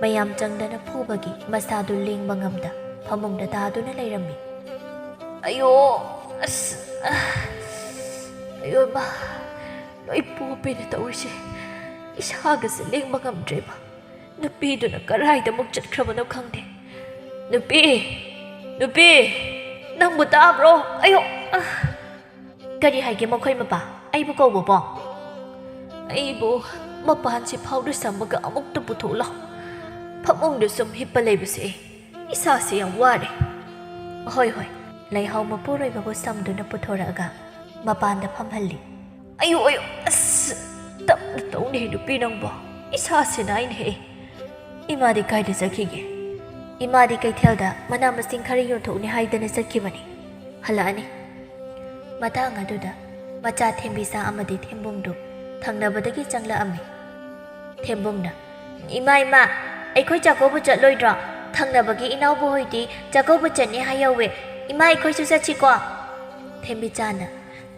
ꯃꯌꯥꯝ ꯆꯪꯗꯅ ꯐꯨꯕꯒꯤ ꯃꯁꯥꯗꯨ ꯂꯦꯡꯕ ꯉꯝꯗ ꯐꯃꯨꯡꯗ ꯇꯥꯗꯨꯅ ꯂꯩꯔꯝꯃꯤ꯫ "ꯑꯌꯣ, ꯑꯁ, ꯑ, ꯑꯌꯣ ꯏꯃꯥ, ꯂꯣꯏ ꯄꯣꯞꯄꯦꯅ ꯇꯧꯔꯤꯁꯦ꯫ ꯏꯁꯥꯒꯁꯦ ꯂꯦꯡꯕ ꯉꯝꯗ꯭ꯔꯦꯕ꯫ ꯅꯨꯄꯤꯗꯨꯅ ꯀꯔꯥꯏꯗ ꯑꯃꯨꯛ ꯆꯠꯈ꯭ꯔꯕꯅꯣ ꯈꯪꯗꯦ꯫ ꯅꯨꯄꯤ, ꯅꯨꯄꯤ, ꯅꯪꯕꯨ ꯇꯥꯕ꯭ꯔꯣ? ꯑꯌꯣ, ꯑ!" "ꯀꯔꯤ ꯍꯥꯏꯒꯦ ꯃꯈꯣꯏ ꯃꯄꯥ? ꯑꯩꯕꯨ ꯀꯧꯕꯕꯣ?" "ꯑꯩꯕꯨ ꯃꯄꯥꯟꯁꯤ ꯐꯥꯎꯗ ꯁꯝꯃꯒ ꯑꯃꯨꯛꯇ ꯄꯨꯊꯣꯛꯂꯣ꯫ ꯐꯃꯨꯡꯗ ꯁꯨꯝ ꯍꯤꯞꯄ ꯂꯩꯕꯁꯦ ꯑꯩ ꯏꯁꯥꯁꯦ ꯌꯥꯝ ꯋꯥꯔꯦ꯫" "ꯍꯣꯏ, ꯍꯣꯏ꯫" ꯂꯩꯍꯥꯎ ꯃꯄꯨꯔꯣꯏꯕꯕꯨ ꯁꯝꯗꯨꯅ ꯄꯨꯊꯣꯔꯛꯑꯒ ꯃꯄꯥꯟꯗ ꯐꯝꯍꯜꯂꯤ꯫ "ꯑꯌꯨ, ꯑꯌꯨ, ꯑꯁ! ꯇꯞꯅ ꯇꯧꯅꯦ ꯅꯨꯄꯤ ꯅꯪꯕꯣ꯫ ꯏꯁꯥꯁꯦ ꯅꯥꯏꯅꯦꯍꯦ꯫ ꯏꯃꯥꯗꯤ ꯀꯥꯏꯗ ꯆꯠꯈꯤꯒꯦ?" "ꯏꯃꯥꯗꯤ ꯀꯩꯊꯦꯜꯗ ꯃꯅꯥ ꯃꯁꯤꯡ ꯈꯔ ꯌꯣꯟꯊꯣꯛꯅꯤ ꯍꯥꯏꯗꯅ ꯆꯠꯈꯤꯕꯅꯤ꯫ ꯍꯜꯂꯛꯑꯅꯤ꯫" ꯃꯇꯥꯡ ꯑꯗꯨꯗ ꯃꯆꯥ ꯊꯦꯝꯕꯤꯆꯥ ꯑꯃꯗꯤ ꯊꯦꯝꯕꯨꯡꯗꯨ ꯊꯪꯅꯕꯗꯒꯤ ꯆꯪꯂꯛꯑꯝꯃꯤ꯫ ꯊꯦꯝꯕꯨꯡꯅ, "ꯏꯃꯥ, ꯏꯃꯥ, ꯑꯩꯈꯣꯏ ꯆꯥꯛꯀꯧꯕ ꯆꯠꯂꯣꯏꯗ꯭ꯔꯣ? ꯊꯪꯅꯕꯒꯤ ꯏꯅꯥꯎꯕ ꯍꯣꯏꯗꯤ ꯆꯥꯛꯀꯧꯕ ꯆꯠꯅꯤ ꯍꯥꯏꯍꯧꯋꯦ꯫ ꯏꯃꯥ, ꯑꯩꯈꯣꯏꯁꯨ ꯆꯠꯁꯤꯀꯣ?" ꯊꯦꯝꯕꯤꯆꯥꯅ,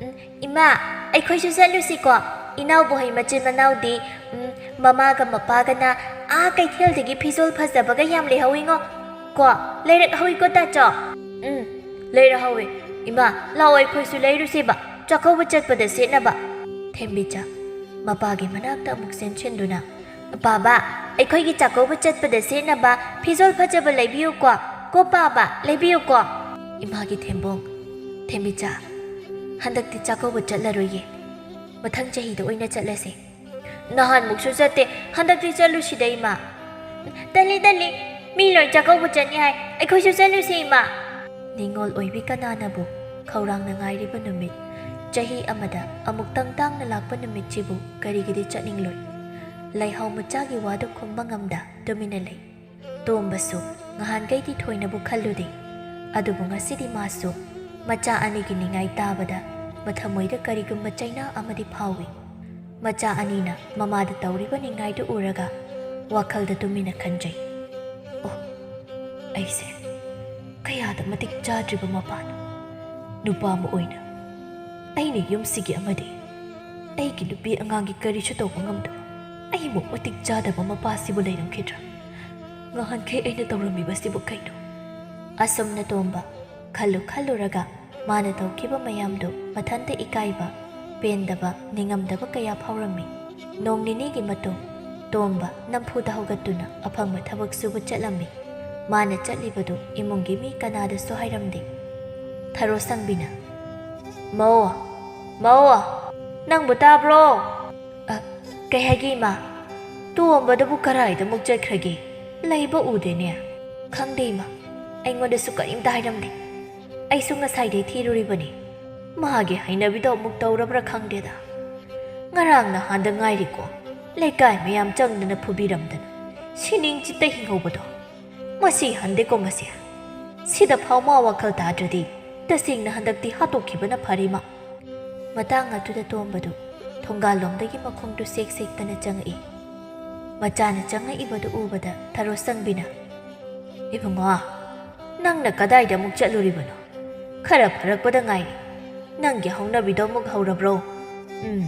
"ꯎꯝ, ꯏꯃꯥ, ꯑꯩꯈꯣꯏꯁꯨ ꯆꯠꯂꯨꯁꯤꯀꯣ꯫ ꯏꯅꯥꯎꯕ ꯍꯣꯏ ꯃꯆꯤꯟ ꯃꯅꯥꯎꯗꯤ, ꯎꯝ, ꯃꯃꯥꯒ ꯃꯄꯥꯒꯅ ꯑꯥ ꯀꯩꯊꯦꯜꯗꯒꯤ ꯐꯤꯖꯣꯜ ꯐꯖꯕꯒ ꯌꯥꯝ ꯂꯩꯍꯧꯋꯤꯉꯣ꯫ ꯀꯣ, ꯂꯩꯔꯛꯍꯧꯋꯤꯀꯣ ꯇꯥꯆꯧ?" "ꯎꯝ, ꯂꯩꯔꯍꯧꯋꯦ꯫ ꯏꯃꯥ, ꯂꯥꯛꯑꯣ ꯑꯩꯈꯣꯏꯁꯨ ꯂꯩꯔꯨꯁꯦꯕ, ꯆꯥꯛꯀꯧꯕ ꯆꯠꯄꯗ ꯁꯦꯠꯅꯕ꯫" ꯊꯦꯝꯕꯤꯆꯥ ꯃꯄꯥꯒꯤ ꯃꯅꯥꯛꯇ ꯑꯃꯨꯛ ꯆꯦꯟꯁꯤꯟꯗꯨꯅ, "ꯄꯥꯕ, ꯑꯩꯈꯣꯏꯒꯤ ꯆꯥꯛꯀꯧꯕ ꯆꯠꯄꯗ ꯁꯦꯠꯅꯕ ꯐꯤꯖꯣꯜ ꯐꯖꯕ ꯂꯩꯕꯤꯌꯨꯀꯣ꯫ ꯀꯣ ꯄꯥꯕ, ꯂꯩꯕꯤꯌꯨꯀꯣ꯫" ꯏꯃꯥꯒꯤ ꯊꯦꯝꯕꯣꯡ, "ꯊꯦꯝꯕꯤꯆꯥ, ꯍꯟꯗꯛꯇꯤ ꯆꯥꯛꯀꯧꯕ ꯆꯠꯂꯔꯣꯏꯌꯦ꯫ ꯃꯊꯪ ꯆꯍꯤꯗ ꯑꯣꯏꯅ ꯆꯠꯂꯁꯦ꯫ ꯅꯍꯥꯟꯃꯨꯛꯁꯨ ꯆꯠꯇꯦ, ꯍꯟꯗꯛꯇꯤ ꯆꯠꯂꯨꯁꯤꯗ ꯏꯃꯥ꯫" "ꯇꯜꯂꯤ, ꯇꯜꯂꯤ, ꯃꯤ ꯂꯣꯏ ꯆꯥꯛꯀꯧꯕ ꯆꯠꯅꯤ ꯍꯥꯏ, ꯑꯩꯈꯣꯏꯁꯨ ꯆꯠꯂꯨꯁꯦ ꯏꯃꯥ꯫" ꯅꯤꯉꯣꯜ ꯑꯣꯏꯕꯤ ꯀꯅꯥꯅꯕꯨ ꯈꯧꯔꯥꯡꯅ ꯉꯥꯏꯔꯤꯕ ꯅꯨꯃꯤꯠ, ꯆꯍꯤ ꯑꯃꯗ ꯑꯃꯨꯛꯇꯪ ꯇꯥꯡꯅ ꯂꯥꯛꯄ ꯅꯨꯃꯤꯠꯁꯤꯕꯨ ꯀꯔꯤꯒꯤꯗꯤ ꯆꯠꯅꯤꯡꯂꯣꯏ? ꯂꯩꯍꯥꯎ ꯃꯆꯥꯒꯤ ꯋꯥꯗꯨ ꯈꯨꯝꯕ ꯉꯝꯗ ꯇꯨꯃꯤꯟꯅ ꯂꯩ꯫ ꯇꯣꯝꯕꯁꯨ ꯉꯍꯥꯟꯈꯩꯗꯤ ꯊꯣꯏꯅꯕꯨ ꯈꯜꯂꯨꯗꯦ, ꯑꯗꯨꯕꯨ ꯉꯁꯤꯗꯤ ꯃꯥꯁꯨ ꯃꯆꯥ ꯑꯅꯤꯒꯤ ꯅꯤꯡꯉꯥꯏ ꯇꯥꯕꯗ ꯃꯊꯃꯣꯏꯗ ꯀꯔꯤꯒꯨꯝꯕ ꯆꯩꯅꯥ ꯑꯃꯗꯤ ꯐꯥꯎꯏ꯫ ꯃꯆꯥ ꯑꯅꯤꯅ ꯃꯃꯥꯗ ꯇꯧꯔꯤꯕ ꯅꯤꯡꯉꯥꯏꯗꯨ ꯎꯔꯒ ꯋꯥꯈꯜꯗ ꯇꯨꯃꯤꯟꯅ ꯈꯟꯖꯩ, "ꯑꯣ, ꯑꯩꯁꯦ ꯀꯌꯥꯗ ꯃꯇꯤꯛ ꯆꯥꯗ꯭ꯔꯤꯕ ꯃꯄꯥꯅꯣ꯫ ꯅꯨꯄꯥ ꯑꯃ ꯑꯣꯏꯅ ꯑꯩꯅ ꯌꯨꯝꯁꯤꯒꯤ ꯑꯃꯗꯤ ꯑꯩꯒꯤ ꯅꯨꯄꯤ ꯑꯉꯥꯡꯒꯤ ꯀꯔꯤꯁꯨ ꯇꯧꯕ ꯉꯝꯗꯕ ꯑꯩꯃꯨꯛ ꯃꯇꯤꯛ ꯆꯥꯗꯕ ꯃꯄꯥꯁꯤꯕꯨ ꯂꯩꯔꯝꯈꯤꯗ꯭ꯔꯥ? ꯉꯍꯥꯟꯈꯩ ꯑꯩꯅ ꯇꯧꯔꯝꯃꯤꯕꯁꯤꯕꯨ ꯀꯩꯅꯣ?" ꯑꯁꯨꯝꯅ ꯇꯣꯝꯕ ꯈꯜꯂꯨ ꯈꯜꯂꯨꯔꯒ ꯃꯥꯅ ꯇꯧꯈꯤꯕ ꯃꯌꯥꯝꯗꯨ ꯃꯊꯟꯇ ꯏꯀꯥꯏꯕ, ꯄꯦꯟꯗꯕ, ꯅꯤꯡꯉꯝꯗꯕ ꯀꯌꯥ ꯐꯥꯎꯔꯝꯃꯤ꯫ ꯅꯣꯡ ꯅꯤꯅꯤꯒꯤ ꯃꯇꯨꯡ ꯇꯣꯝꯕ ꯅꯝꯐꯨꯗ ꯍꯧꯒꯠꯇꯨꯅ ꯑꯐꯪꯕ ꯊꯕꯛ ꯁꯨꯕ ꯆꯠꯂꯝꯃꯤ꯫ ꯃꯥꯅ ꯆꯠꯂꯤꯕꯗꯨ ꯏꯃꯨꯡꯒꯤ ꯃꯤ ꯀꯅꯥꯗꯁꯨ ꯍꯥꯏꯔꯝꯗꯦ꯫ ꯊꯔꯣ ꯁꯪꯕꯤꯅ, "ꯃꯧ, ꯃꯧ, ꯅꯪꯕꯨ ꯇꯥꯕ꯭ꯔꯣ?" "ꯑ, ꯀꯩ ꯍꯥꯏꯒꯦ ꯏꯃꯥ? ꯇꯣꯝꯕꯗꯨꯕꯨ ꯀꯔꯥꯏꯗ ꯑꯃꯨꯛ ꯆꯠꯈ꯭ꯔꯒꯦ? ꯂꯩꯕ ꯎꯗꯦꯅꯦ꯫" "ꯈꯪꯗꯦ ꯏꯃꯥ, ꯑꯩꯉꯣꯟꯗꯁꯨ ꯀꯔꯤꯝꯇ ꯍꯥꯏꯔꯝꯗꯦ꯫ ꯑꯩꯁꯨ ꯉꯁꯥꯏꯗꯩ ꯊꯤꯔꯨꯔꯤꯕꯅꯤ꯫ ꯃꯥꯒꯤ ꯍꯩꯅꯕꯤꯗꯣ ꯑꯃꯨꯛ ꯇꯧꯔꯕ꯭ꯔꯥ ꯈꯪꯗꯦꯗ꯫ ꯉꯔꯥꯡ ꯅꯍꯥꯟꯗ ꯉꯥꯏꯔꯤꯀꯣ, ꯂꯩꯀꯥꯏ ꯃꯌꯥꯝ ꯆꯪꯗꯅ ꯐꯨꯕꯤꯔꯝꯗꯅ ꯁꯤꯅꯤꯡ ꯆꯤꯠꯇ ꯍꯤꯡꯍꯧꯕꯗꯣ꯫ ꯃꯁꯤ ꯍꯟꯗꯦꯀꯣ ꯃꯁꯤ꯫ ꯁꯤꯗ ꯐꯥꯎ ꯃꯥ ꯋꯥꯈꯜ ꯇꯥꯗ꯭ꯔꯗꯤ ꯇꯁꯦꯡꯅ ꯍꯟꯗꯛꯇꯤ ꯍꯥꯠꯇꯣꯛꯈꯤꯕꯅ ꯐꯔꯦ ꯃꯥ꯫" ꯃꯇꯥꯡ ꯑꯗꯨꯗ ꯇꯣꯝꯕꯗꯨ ꯊꯣꯡꯒꯥꯜꯂꯣꯝꯗꯒꯤ ꯃꯈꯣꯡꯗꯨ ꯁꯦꯛ ꯁꯦꯛꯇꯅ ꯆꯪꯉꯛꯏ꯫ ꯃꯆꯥꯅ ꯆꯪꯉꯛꯏꯕꯗꯨ ꯎꯕꯗ ꯊꯔꯣ ꯁꯪꯕꯤꯅ, "ꯏꯕꯨꯡꯉꯣ, ꯅꯪꯅ ꯀꯗꯥꯏꯗ ꯑꯃꯨꯛ ꯆꯠꯂꯨꯔꯤꯕꯅꯣ? ꯈꯔ ꯐꯔꯛꯄꯗ ꯉꯥꯏꯔꯤ꯫ ꯅꯪꯒꯤ ꯍꯧꯅꯕꯤꯗꯣ ꯑꯃꯨꯛ ꯍꯧꯔꯕ꯭ꯔꯣ? ꯎꯝ,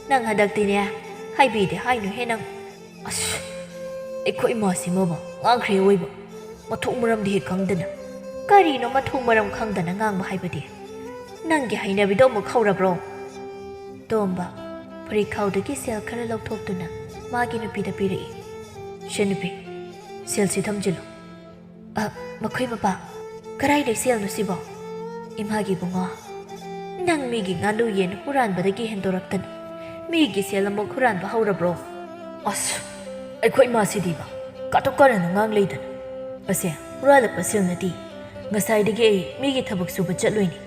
ꯅꯪ ꯍꯟꯗꯛꯇꯤꯅꯦ, ꯍꯥꯏꯕꯤꯗꯦ ꯍꯥꯏꯅꯨꯍꯦ ꯅꯪ꯫" "ꯑꯁ, ꯑꯩꯈꯣꯏ ꯏꯃꯥꯁꯤꯃꯕ ꯉꯥꯡꯈ꯭ꯔꯦ ꯑꯣꯏꯕ꯫ ꯃꯊꯣꯡ ꯃꯔꯝꯗꯤ ꯍꯦꯛ ꯈꯪꯗꯅ꯫" "ꯀꯔꯤꯅꯣ ꯃꯊꯣꯡ ꯃꯔꯝ ꯈꯪꯗꯅ ꯉꯥꯡꯕ ꯍꯥꯏꯕꯗꯤ? ꯅꯪꯒꯤ ꯍꯩꯅꯕꯤꯗꯣ ꯑꯃꯨꯛ ꯍꯧꯔꯕ꯭ꯔꯣ?" ꯇꯣꯝꯕ ꯐꯨꯔꯤꯠꯈꯥꯎꯗꯒꯤ ꯁꯦꯜ ꯈꯔ ꯂꯧꯊꯣꯛꯇꯨꯅ ꯃꯥꯒꯤ ꯅꯨꯄꯤꯗ ꯄꯤꯔꯛꯏ꯫ "ꯁꯦ ꯅꯨꯄꯤ, ꯁꯦꯜꯁꯤ ꯊꯝꯖꯤꯜꯂꯨ꯫" "ꯑ, ꯃꯈꯣꯏ ꯃꯄꯥ, ꯀꯔꯥꯏꯗꯩ ꯁꯦꯜꯅꯣ ꯁꯤꯕꯣ?" "ꯏꯃꯥꯒꯤ ꯏꯕꯨꯡꯉꯣ, ꯅꯪ ꯃꯤꯒꯤ ꯉꯥꯅꯨ ꯌꯦꯟ ꯍꯨꯔꯥꯟꯕꯗꯒꯤ ꯍꯦꯟꯗꯣꯔꯛꯇꯅ ꯃꯤꯒꯤ ꯁꯦꯜ ꯑꯃꯨꯛ ꯍꯨꯔꯥꯟꯕ ꯍꯧꯔꯕ꯭ꯔꯣ?" "ꯑꯁ, ꯑꯩꯈꯣꯏ ꯏꯃꯥꯁꯤꯗꯤꯕ ꯀꯥꯇꯨ ꯀꯥꯔꯟ ꯑꯉꯥꯡ ꯂꯩꯗꯅ꯫ ꯑꯁꯦ, ꯍꯨꯔꯥꯜꯂꯛꯄ ꯁꯦꯜ ꯅꯠꯇꯦ꯫ ꯉꯁꯥꯏꯗꯒꯤ ꯑꯩ ꯃꯤꯒꯤ ꯊꯕꯛ ꯁꯨꯕ ꯆꯠꯂꯨꯏꯅꯤ꯫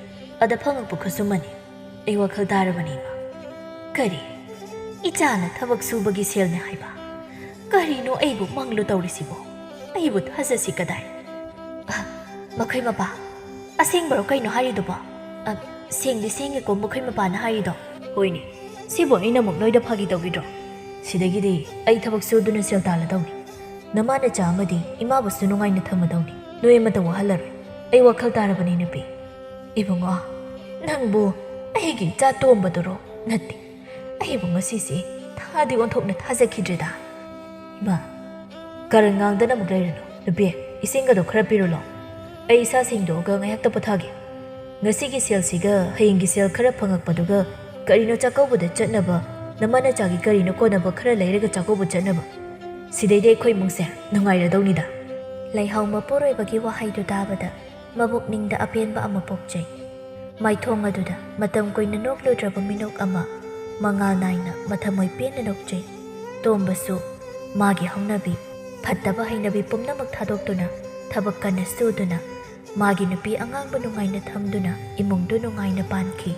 ꯑꯗ ꯐꯪꯉꯛꯄ ꯈꯨꯠꯁꯨꯃꯟꯅꯤ꯫ ꯑꯩ ꯋꯥꯈꯜ ꯇꯥꯔꯕꯅꯤ ꯏꯃꯥ꯫" "ꯀꯔꯤ? ꯏꯆꯥꯅ ꯊꯕꯛ ꯁꯨꯕꯒꯤ ꯁꯦꯜꯅꯦ ꯍꯥꯏꯕ꯫ ꯀꯔꯤꯅꯣ ꯑꯩꯕꯨ ꯃꯪꯂꯨ ꯇꯧꯔꯤꯁꯤꯕꯣ? ꯑꯩꯕꯨ ꯊꯥꯖꯁꯤ ꯀꯗꯥꯏ? ꯑ, ꯃꯈꯣꯏ ꯃꯄꯥ, ꯑꯁꯦꯡꯕꯔꯣ ꯀꯩꯅꯣ ꯍꯥꯏꯔꯤꯗꯨꯕꯣ? ꯑ, ꯁꯦꯡꯗꯤ ꯁꯦꯡꯉꯦꯀꯣ ꯃꯈꯣꯏ ꯃꯄꯥꯅ ꯍꯥꯏꯔꯤꯗꯣ꯫ ꯍꯣꯏꯅꯦ, ꯁꯤꯕꯨ ꯑꯩꯅ ꯑꯃꯨꯛ ꯅꯣꯏꯗ ꯐꯥꯒꯤ ꯇꯧꯈꯤꯗ꯭ꯔꯣ? ꯁꯤꯗꯒꯤꯗꯤ ꯑꯩ ꯊꯕꯛ ꯁꯨꯗꯨꯅ ꯁꯦꯜ ꯇꯥꯜꯂꯗꯧꯅꯤ꯫ ꯅꯃꯥ ꯅꯆꯥ ꯑꯃꯗꯤ ꯏꯃꯥꯕꯨꯁꯨ ꯅꯨꯡꯉꯥꯏꯅ ꯊꯝꯃꯗꯧꯅꯤ꯫ ꯅꯣꯏ ꯑꯃꯠꯇ ꯋꯥꯍꯜꯂꯔꯣꯏ꯫ ꯑꯩ ꯋꯥꯈꯜ ꯇꯥꯔꯕꯅꯤ ꯅꯨꯄꯤ꯫ ꯏꯕꯨꯡꯉꯣ, ꯅꯪꯕꯨ ꯑꯩꯒꯤ ꯏꯆꯥ ꯇꯣꯝꯕꯗꯨꯔꯣ? ꯅꯠꯇꯦ, ꯑꯩꯕꯨ ꯉꯁꯤꯁꯦ ꯊꯥꯗꯤ ꯑꯣꯟꯊꯣꯛꯅ ꯊꯥꯖꯈꯤꯗ꯭ꯔꯦꯗ꯫ ꯏꯃꯥ, ꯀꯔꯟ ꯉꯥꯡꯗꯅ ꯑꯃꯨꯛ ꯂꯩꯔꯅꯨ꯫ ꯅꯨꯄꯤ, ꯏꯁꯤꯡꯒꯗꯣ ꯈꯔ ꯄꯤꯔꯨ ꯂꯥꯎ꯫ ꯑꯩ ꯏꯁꯥ ꯁꯦꯡꯗꯣꯛꯑꯒ ꯉꯥꯏꯍꯥꯛꯇ ꯄꯣꯊꯥꯒꯦ꯫ ꯉꯁꯤꯒꯤ ꯁꯦꯜꯁꯤꯒ ꯍꯌꯦꯡꯒꯤ ꯁꯦꯜ ꯈꯔ ꯐꯪꯉꯛꯄꯗꯨꯒ ꯀꯔꯤꯅꯣ ꯆꯥꯛꯀꯧꯕꯗ ꯆꯠꯅꯕ, ꯅꯃꯥ ꯅꯆꯥꯒꯤ ꯀꯔꯤꯅꯣ ꯀꯣꯟꯅꯕ ꯈꯔ ꯂꯩꯔꯒ ꯆꯥꯛꯀꯧꯕ ꯆꯠꯅꯕ꯫ ꯁꯤꯗꯩꯗꯤ ꯑꯩꯈꯣꯏ ꯏꯃꯨꯡꯁꯦ ꯅꯨꯡꯉꯥꯏꯔꯗꯧꯅꯤꯗ꯫ ꯂꯩꯍꯥꯎ ꯃꯄꯨꯔꯣꯏꯕꯒꯤ ꯋꯥꯍꯩꯗꯨ ꯇꯥꯕꯗ ꯃꯕꯨꯛꯅꯤꯡꯗ ꯑꯄꯦꯟꯕ ꯑꯃ ꯄꯣꯛꯆꯩ꯫ ꯃꯥꯏꯊꯣꯡ ꯑꯗꯨꯗ ꯃꯇꯝ ꯀꯨꯏꯅ ꯅꯣꯛꯂꯨꯗ꯭ꯔꯕ ꯃꯤꯅꯣꯛ ꯑꯃ ꯃꯉꯥꯜ ꯅꯥꯏꯅ ꯃꯊꯃꯣꯏ ꯄꯦꯟꯅ ꯅꯣꯛꯆꯩ꯫ ꯇꯣꯝꯕꯁꯨ ꯃꯥꯒꯤ ꯍꯧꯅꯕꯤ, ꯐꯠꯇꯕ ꯍꯩꯅꯕꯤ ꯄꯨꯝꯅꯃꯛ ꯊꯥꯗꯣꯛꯇꯨꯅ ꯊꯕꯛ ꯀꯟꯅ ꯁꯨꯗꯨꯅ ꯃꯥꯒꯤ ꯅꯨꯄꯤ ꯑꯉꯥꯡꯕꯨ ꯅꯨꯡꯉꯥꯏꯅ ꯊꯝꯗꯨꯅ ꯏꯃꯨꯡꯗꯨ ꯅꯨꯡꯉꯥꯏꯅ ꯄꯥꯟꯈꯤ꯫